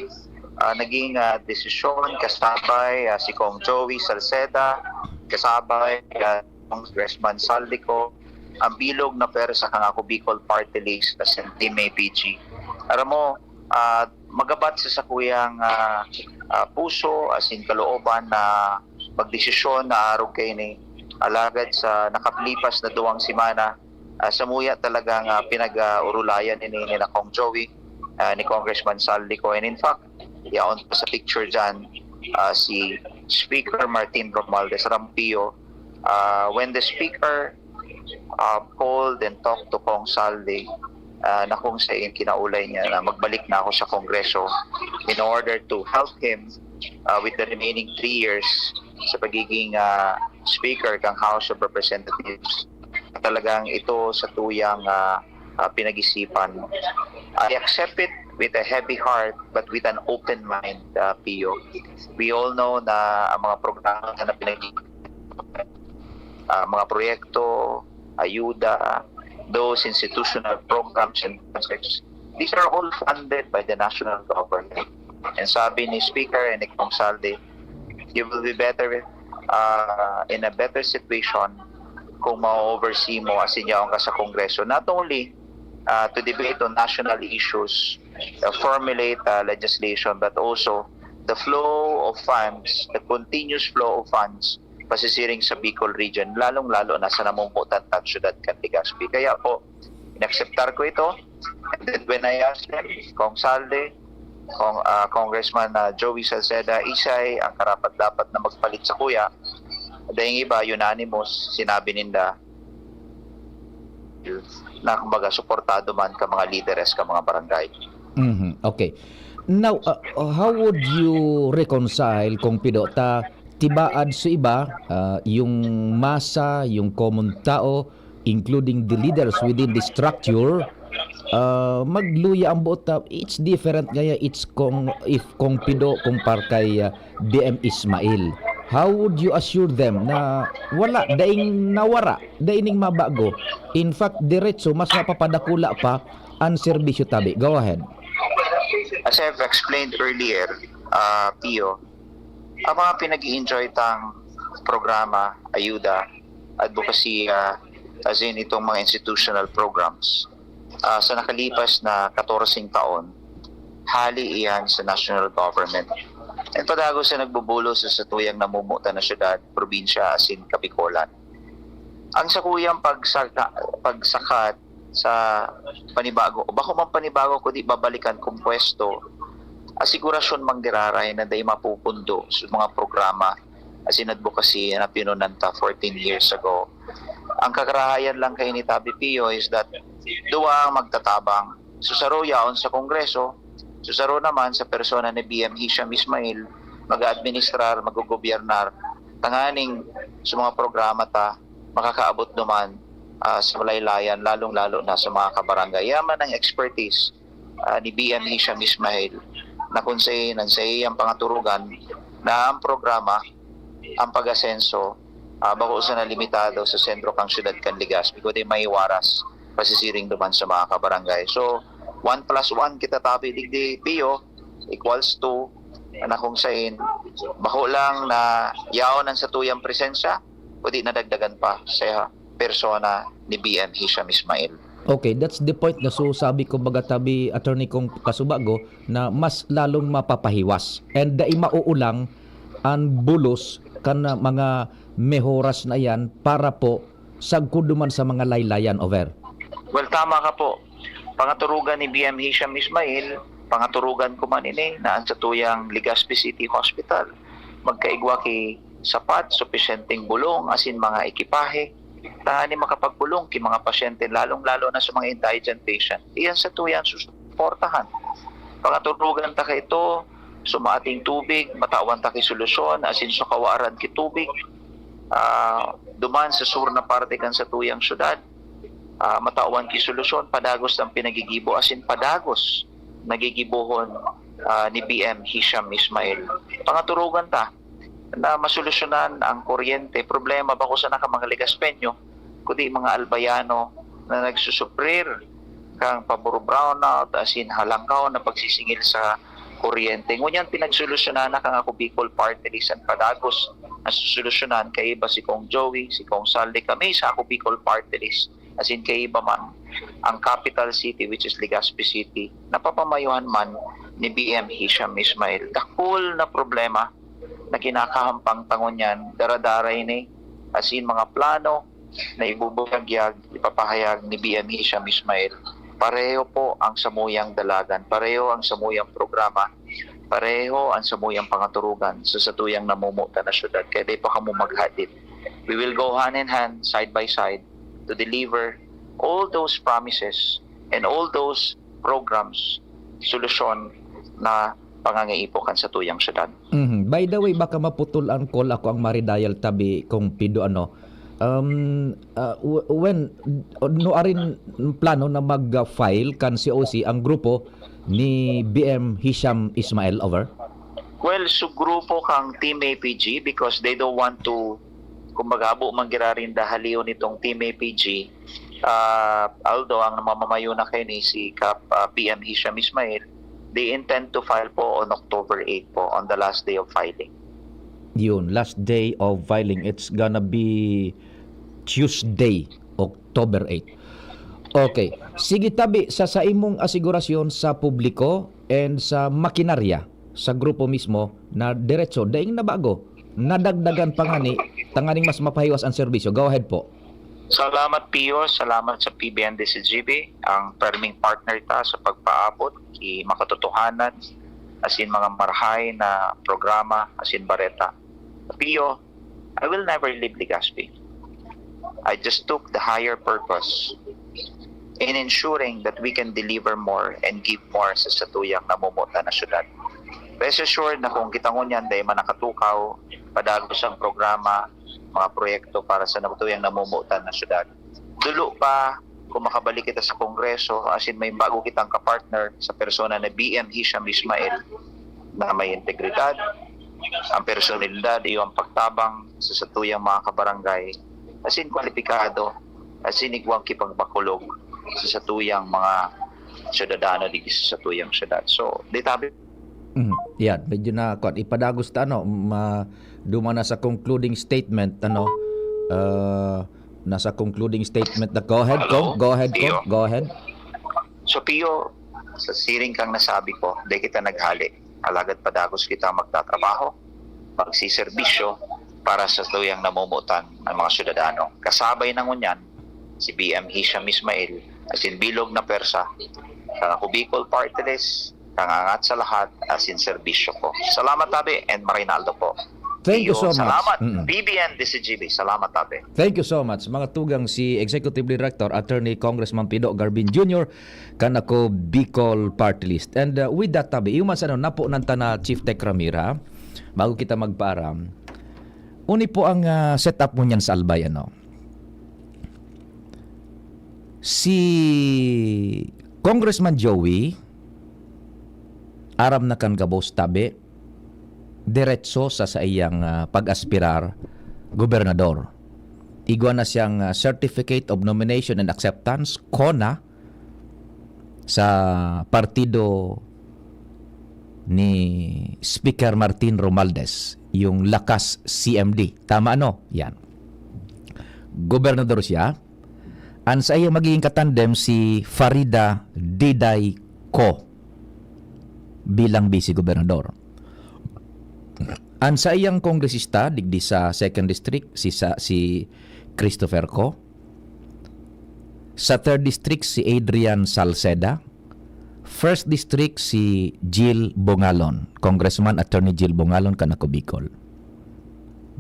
uh, naging uh, desisyon kasabay uh, si Cong Joey Salceda, kasabay uh, Congressman Saldico, ang bilog na pwersa kan Ako Bicol Party List sa Team A P G. Aram mo, uh, magabat sa sakuyang uh, uh, puso asin kalooban na magdesisyon na arog kaini. Alagad sa nakalipas na duwang semana, uh, samuya talagang uh, pinag-urulayan ini ni Nakong Joey, uh, ni Congressman Saldico. And in fact, yaon pa sa picture dyan, uh, si Speaker Martin Romualdez Rampio. Uh, when the Speaker uh, called and talked to Cong Saldi, uh, na kung sa kinaulay niya na magbalik na ako sa Kongreso in order to help him uh, with the remaining three years sa pagiging uh, Speaker kang House of Representatives. Talagang ito sa tuyang uh, uh, pinag-isipan. I accept it with a heavy heart but with an open mind, uh, Pio. We all know na ang mga programa na pinag uh, mga proyekto, ayuda, those institutional programs and projects, these are all funded by the national government. And sabi ni Speaker and ni Cong Saldi, you will be better uh, in a better situation kung ma-oversee mo asin yaon ka sa Kongreso. Not only uh, to debate on national issues, uh, formulate uh, legislation, but also the flow of funds, the continuous flow of funds pasisiring sa Bicol region, lalong-lalo na sa namumutan at syudad kan Legazpi. Kaya po, inacceptar ko ito. And then when I asked them, Cong Saldi, Cong, uh, Congressman uh, Joey Salceda, isay ang karapat-dapat na magpalit sa kuya. Dahil iba, unanimous, sinabi ninda na kumbaga suportado man ka mga lideres ka mga barangay. Mm-hmm. Okay. Now, uh, how would you reconcile kung pido ta tibaad sa iba, uh, yung masa, yung common tao, including the leaders within the structure, uh, magluya ang buot ta, it's different kaya it's kung if kung pido kumpar kay uh, B M Ismail. How would you assure them na wala, daing nawara, daing mabago? In fact, diretso, mas mapapadakula pa ang serbisyo tabi. Go ahead. As I've explained earlier, uh, Pio, ang mga pinag-i-enjoy tang programa, ayuda, advokasya, as in itong mga institutional programs, ah, sa nakalipas na katorseng taon, hali iyan sa national government. And padagos sa nagbubulos sa satuyang namumutan na syudad, probinsya, asin Kabikolan. Ang sakuyang pagsaka-, pagsakat sa panibago, o bako man panibago, kundi babalikan kong pwesto, asigurasyon manggiraray na dai mapupundo sa mga programa asin advocacy na pinunan ta fourteen years ago. Ang kagarahayan lang kay ni Tabi Pio is that duwa ang magtatabang. So, saro yaon sa Kongreso, so, saro naman sa persona ni B M Hisham Ismail, mag-aadministrar, magugobyernar, tanganing sa mga programa ta, makakaabot duman, ah, sa malaylayan, lalong-lalo na sa mga kabarangay. Yaman ang expertise, ah, ni B M Hisham Ismail, na kung sa, nang sa iyang pangaturugan na ang programa, ang pag-asenso, ah, bako sana limitado sa sentro kan syudad kan Legazpi, kundi may waras pasisiring duman sa mga kabarangay. So, one plus one kita tabi digdi, Pio, equals two, na kung sain, bako lang na yaon ang satuyang presensya, kundi nadagdagan pa sa persona ni B M Hisham Ismail. Okay, that's the point na so sabi ko baga tabi, Attorney, kung kasubago na mas lalong mapapahiwas and dai mauulang an bulos kan mga mehoras na yan para po sagkod duman sa mga laylayan, over. Well, tama ka po. Pangaturugan ni B M Hisham Ismail, pangaturugan ko man ini na ang satuyang Legazpi City Hospital magkaigwa ki sapat, supisyenteng bulong asin mga ekipahe, tanganing makapagbolong ki mga pasyente, lalong-lalo na sa mga indigent patient. Iyan satuyang susuportahan. Pangaturugan ta kaito, sumating tubig, matawan ta ki solusyon, asin sa kawaran ki tubig, ah, duman sa sur na parte kan satuyang syudad, ah, matawan ki solusyon, padagos ang pinagigibo, asin padagos nagigibohon, ah, ni B M Hisham Ismail. Pangaturugan ta na masolusyonan ang kuryente. Problema bako sana kan mga Legazpeño, kundi mga Albayano na nagsusuprir kan paboro brownout, asin halangkaw na pagsisingil sa kuryente. Ngunyan, pinagsolusyonan na kan Ako Bicol Party List an padagos na susolusyonan, kaiba si Cong Joey, si Cong Saldi, kami sa Ako Bicol Party List, asin kaiba man ang capital city, which is Legazpi City, na papamayuhan man ni B M Hisham Ismail. Dakul na problema na kinakahampang ta ngunyan, daradara ini, asin mga plano na ibubuyagyag, ipapahayag ni B M Hisham Ismail. Pareho po ang samuyang dalagan, pareho ang samuyang programa, pareho ang samuyang pangaturugan sa satuyang namumutan na syudad. Kaya di pa kamo maghadit. We will go hand in hand, side by side, to deliver all those promises and all those programs, solusyon na pangangaipo kan satuyang syudad. Mhm. By the way, baka maputol ang call, ako ang maridial tabi kung pido ano. Um, ah, w- when, no arin plano na mag-file kan C O C ang grupo ni B M Hisham Ismail, over? Well, subgrupo kang Team A P G because they don't want to, kumbaga, abo man girarinda halion nitong Team A P G. Ah, although ang mamamayo na kaini si Kap, ah, B M Hisham Ismail, they intend to file po on October eight po, on the last day of filing. Yun, last day of filing. It's gonna be Tuesday, October eight. Okay. Sige, tabi, sa, sa imong asigurasyon sa publiko and sa makinarya, sa grupo mismo, na diretso, daing nabago, nadagdagan pa ngani, tanganing mas mapahiwas ang serbisyo. Go ahead po. Salamat, Pio. Salamat sa P B N D C G B, ang perming partner ta sa pagpaabot ki makatotohanan asin mga marahay na programa asin bareta. Pio, I will never leave Legazpi. I just took the higher purpose in ensuring that we can deliver more and give more sa satuyang namumutan na syudad. Rest assured na kung kita ngunyan dai man nakatukaw, padagos ang programa, mga proyekto para sa natuyang namumutan na syudad. Dulo pa, kung makabalik kita sa Kongreso, asin may bago kitang kapartner sa persona na B M Hisham Ismail, na may integridad, ang personalidad, iyo ang pagtabang sa satuyang mga kabarangay, asin kwalipikado, asin igwang kipagbakulog sa satuyang mga syudadano digdi sa satuyang syudad. So, di tabi Mhm. Yan, medyo na, kwan, ipadagos ta, ano, ma-, duman na sa concluding statement, ano, ah, nasa concluding statement na. Go ahead, Hello, Cong. Go ahead, Pio. Cong. Go ahead. So, Pio, sa siring kang nasabi ko, di kita naghali. Alagad padagos kita magtatrabaho, magsiserbisyo para sa tuyang namomotan ng mga syudadano. Kasabay na ngunyan, si B M Hisham Ismail, asin bilog na pwersa, sa Ako Bicol Party List, kangangat sa lahat, asin serbisyo ko. Salamat, tabi, and Marinaldo po. Thank you Iyo, so much. Salamat. Mm-mm. B B N, D C G B. Salamat, tabi. Thank you so much. Mga tugang, si Executive Director, Attorney Congressman Pido Garbin Junior, kan Ako Bicol Party List. And, uh, with that, tabi, iyo man sa, ano, napunan ta na, Chief Tech Ramir, ha? Bago kita magpaaram. Uni po ang, ah, setup mo niyan sa Albay, ano? Si Congressman Joey, aram na kan gabos, tabi, diretso sa saiyang, ah, pag-aspirar gobernador. Igwa na siyang, ah, Certificate of Nomination and Acceptance, CONA, sa partido ni Speaker Martin Romualdez, yung Lakas C M D. Tama, ano? Yan. Gobernador siya. Ang sa iya magiging katandem, si Farida Diday Co bilang vice-gobernador. Ang sa iyang kongresista, digdi sa second district, si, sa, si Christopher Co. Sa third district, si Adrian Salceda. First district, si Jill Bongalon. Congressman Attorney Jill Bongalon, kan Ako Bicol.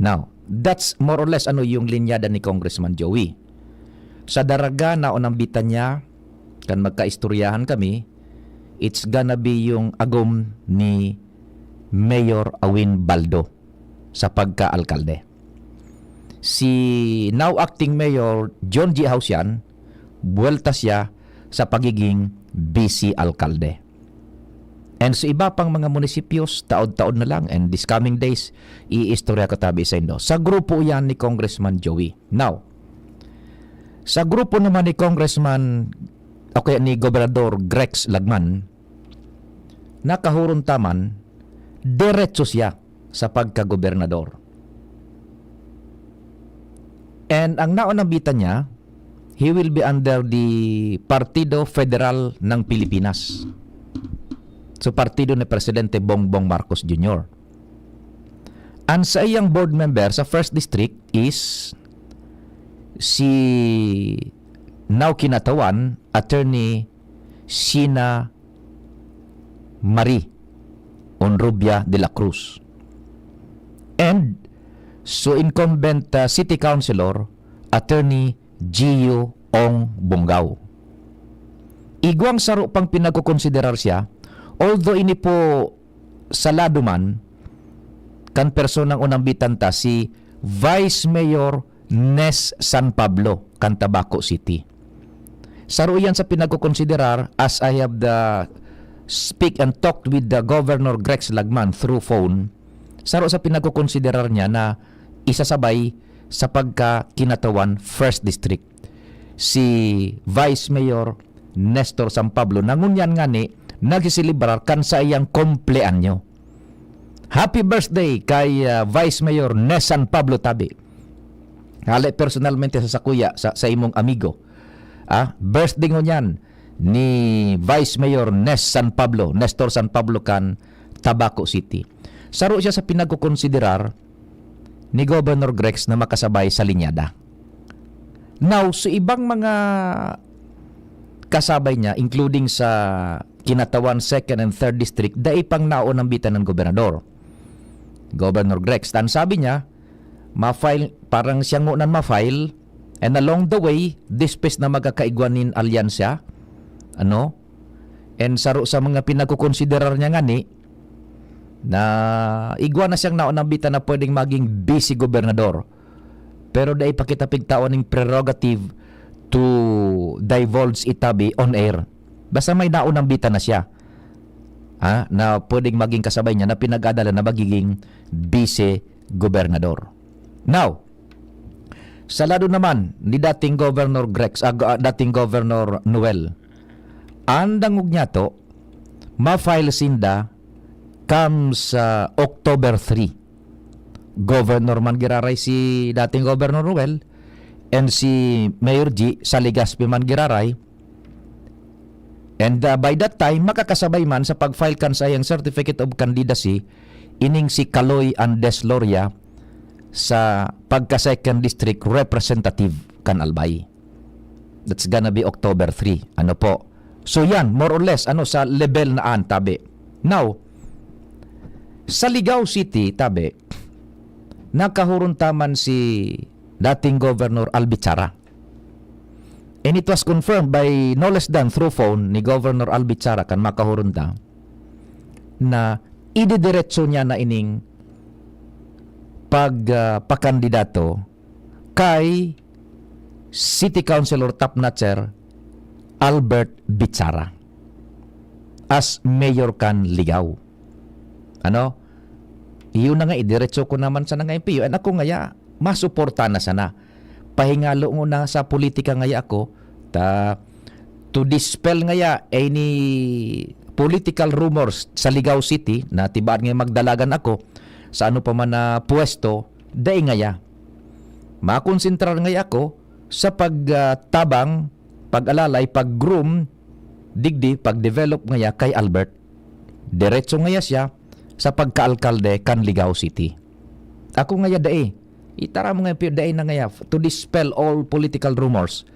Now, that's more or less, ano, yung linyada ni Congressman Joey. Sa Daraga, naunambitan niya, kan magkaistoryahan kami, it's gonna be yung agom ni Mayor Awin Baldo sa pagka-alkalde. Si now acting Mayor John G. Hausian, buwelta siya sa pagiging vice alkalde. And sa iba pang mga munisipyos, taod-taod na lang, and this coming days, iistorya ko tabi sa indo. Sa grupo yan ni Congressman Joey. Now, sa grupo naman ni Congressman, o kaya ni Gobernador Grex Lagman, nakahuron ta man, diretso siya sa pagkagobernador. And ang naunambitan niya, he will be under the Partido Federal ng Pilipinas. So, partido ni Presidente Bongbong Marcos Junior. Ang saiyang board member sa first district is si now kinatawan, Attorney Sheena Marie Honrubia de la Cruz. And so incumbent, uh, city councilor, Attorney Gio Ong Bongao. Igwang saro pang pinagkokonsiderar siya, although ini po sa lado man, kan personang unambitan ta, si Vice Mayor Nes San Pablo, kan Tabaco City. Saro iyan sa pinagkokonsiderar, as I have the speak and talked with the Governor Grex Lagman through phone. Saro sa pinagkokonsiderar niya na isasabay sa pagka kinatawan first district si Vice Mayor Nestor San Pablo, na ngunyan ngani nagsiselebrar kan saiyang kumpleanyo. Happy birthday kay, ah, Vice Mayor Nes San Pablo tabi. Hale personalmente sa sakuya, sa, sa imong amigo. Ah, birthday ngunyan ni Vice Mayor Nes San Pablo, Nestor San Pablo kan Tabaco City. Saro siya sa pinagkokonsiderar ni Governor Grex na makasabay sa linyada. Now, sa ibang mga kasabay niya, including sa kinatawan second and third district, dai pang naunambitan ng gobernador. Governor Grex, tan sabi niya, ma-file, parang siya ngunan ma-file, and along the way, dispes na magkakaigwa nin alyansa, ano? And saro sa mga pinagkokonsiderar niya ngani, na igwa na siyang naunambitan na pwedeng maging vice gobernador. Pero dai pa kita pigtawan ning prerogative to divulge itabi on air. Basta may naunambitan na siya, ha, na pwedeng maging kasabay niya na pinag-adala na magiging vice gobernador. Now, sa lado naman ni dating Governor Grex, ah, go-, ah, dating Governor Noel, ang dangog niya to, ma-file sinda comes, ah, October three. Governor man giraray si dating Governor Ruel and si Mayor G sa Legazpi man giraray. And, ah, by that time, makakasabay man sa pag-file kan saiyang Certificate of Candidacy ining si Kaloy Andes Loria sa pagka-second district representative kan Albay. That's gonna be October three. Ano po? So yan, more or less, ano, sa level na an, tabi. Now, sa Ligao City, tabi, nakahuron ta man si dating Governor Al Bichara. And it was confirmed by no less than through phone ni Governor Al Bichara kan makahuron ta na ididiretso niya na ining pag, ah, pakandidato kay City Councilor Top Notcher Albert Bichara as mayor kan Ligao. Ano? Iyo na nga, idiretso ko naman sana nga M P O. And ako ngaya, masuporta na sana. Pahingalo ngona sa politika ngaya ako, ta, to dispel ngaya any political rumors sa Ligao City, na tibaan nga magdalagan ako sa ano pa man na pwesto, dai ngaya. Makonsentrar ngaya ako sa pag, ah, tabang, pag-alalay, pag-groom, digdi, pag-develop ngaya kay Albert. Diretso ngaya siya sa pagkaalkalde kan Ligao City. Ako ngaya dai. Itaram mo nga, pero dai na ngaya. To dispel all political rumors,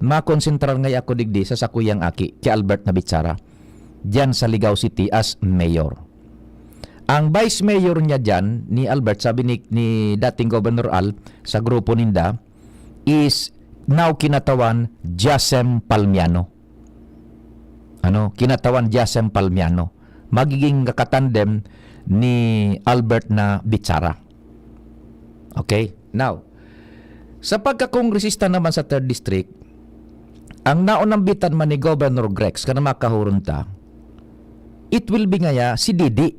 makonsentrar ngaya ako digdi sa sakuyang aki, ki Albert na Bichara, diyan sa Ligao City as mayor. Ang vice mayor niya diyan, ni Albert, sabi ni, ni dating Governor Al, sa grupo ninda, is now kinatawan Jasem Palmiano. Ano, kinatawan Jasem Palmiano. Magiging kakatandem ni Albert na Bichara. Okay? Now, sa pagkakongresista naman sa third District, ang naunambitan man ni Governor Grex, kan makahuron ta, it will be ngaya si Didi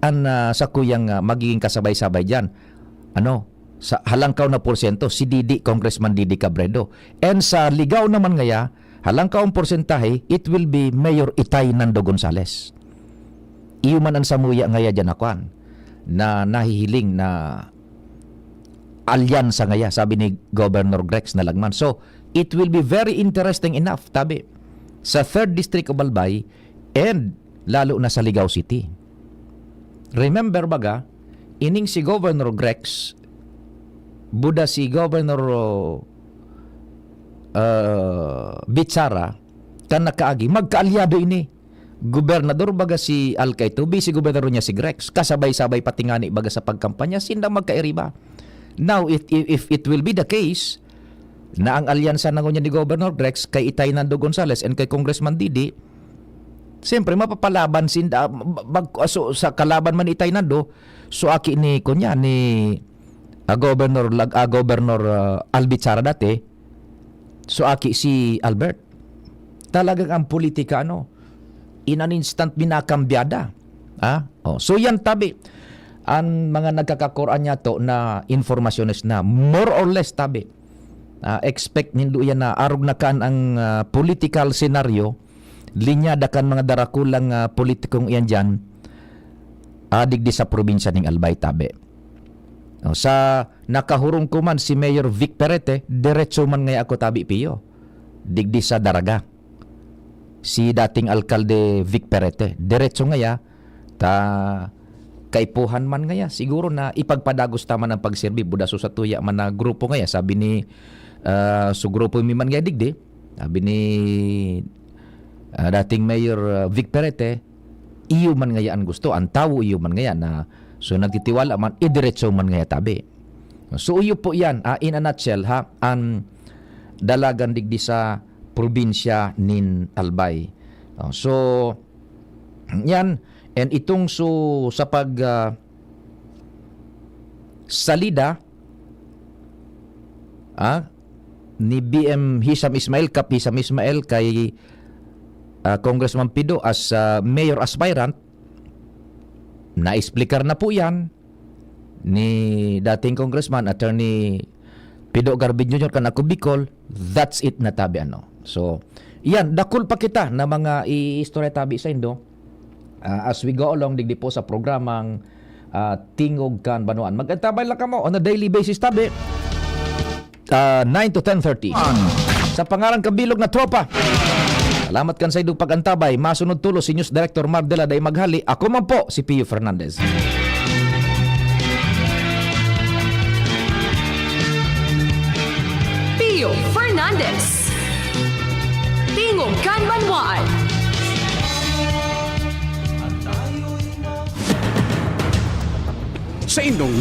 an, ah, sakuyang, ah, magiging kasabay-sabay diyan. Ano, sa halangkaw na porsyento, si Didi, Congressman Didi Cabredo. And sa Ligao naman ngaya, halangkaw ang porsentahe, it will be Mayor Itay Nando Gonzales. Iyo man ang samuya ngaya diyan na kwan, na nahihiling na alyansa ngaya, sabi ni Governor Grex na lagman. So, it will be very interesting enough, tabi, sa third District of Albay and lalo na sa Ligao City. Remember baga, ining si Governor Grex, buda si Governor, uh, Bichara, kan nakaagi, magkaalyado ini. Gobernador baga si Al Kaito, vice gobernador niya si Grex. Kasabay-sabay pati ngani baga sa pagkampanya, sinda magkairiba. Now, if, if, if it will be the case na ang alyansa na ngunyan ni Governor Grex kay Itay Nando Gonzales and kay Congressman Didi, siyempre, mapapalaban sinda, mag-, so, sa kalaban man ni Itay Nando, so aki ni, kunya, ni, ah, Governor Lag-, ah, Governor, ah, Albichara dati, so aki si Albert. Talagang ang politika, ano, in an instant, binakambyada. Ah? Oh, so yan, tabi. Ang mga nagkakakuran niya to na informasyones na, more or less, tabi. Ah, expect nindo yan na arog na kan ang, ah, political scenario, linyada kan mga darakulang, ah, politikong iyan diyan, ah, digdi sa probinsya ning Albay, tabi. Oh, sa nakahurong ko man si Mayor Vic Perete, diretso man ngaya ako, tabi, Pio. Digdi sa Daraga. Si dating alkalde Vic Perete, diretso ngaya, ta kaipuhan man ngaya. Siguro na ipagpadagos ta man ang pagserbi, buda so sa tuya man na grupo ngaya. Sabi ni, ah, so grupo mi man ngaya digdi, sabi ni, ah, dating Mayor, ah, Vic Perete, iyo man ngaya ang gusto, ang tawo iyo man ngaya na, so nagtitiwala man, idiretso man ngaya tabi. So iyo po yan, ah, in a nutshell ha, ang dalagan digdi sa probinsya nin Albay. Oh, so, yan, and itong so sa pag, ah, salida, ah, ni B M Hisham Ismail, Kap Hisham Ismail, kay, ah, Congressman Pido as, ah, mayor aspirant, na-explicar na po yan ni dating Congressman Attorney Pido Garvin Junior kan Ako Bicol. That's it na tabi, ano. So, yan, dakul pa kita na mga iistorya tabi sa indo. Ah, as we go along digdi po sa programang, ah, Tingog Kan Banwaan. Mag-antabay lang kamo on a daily basis, tabi. Ah, nine to ten thirty. Sa pangaran kan bilog na tropa, salamat kan saindong pag-antabay. Masunod tolos si News Director Mar de la Day Maghali. Ako man po si Pio Fernandez. Pio Fernandez. Tingog Kan Banwaan. Sa indong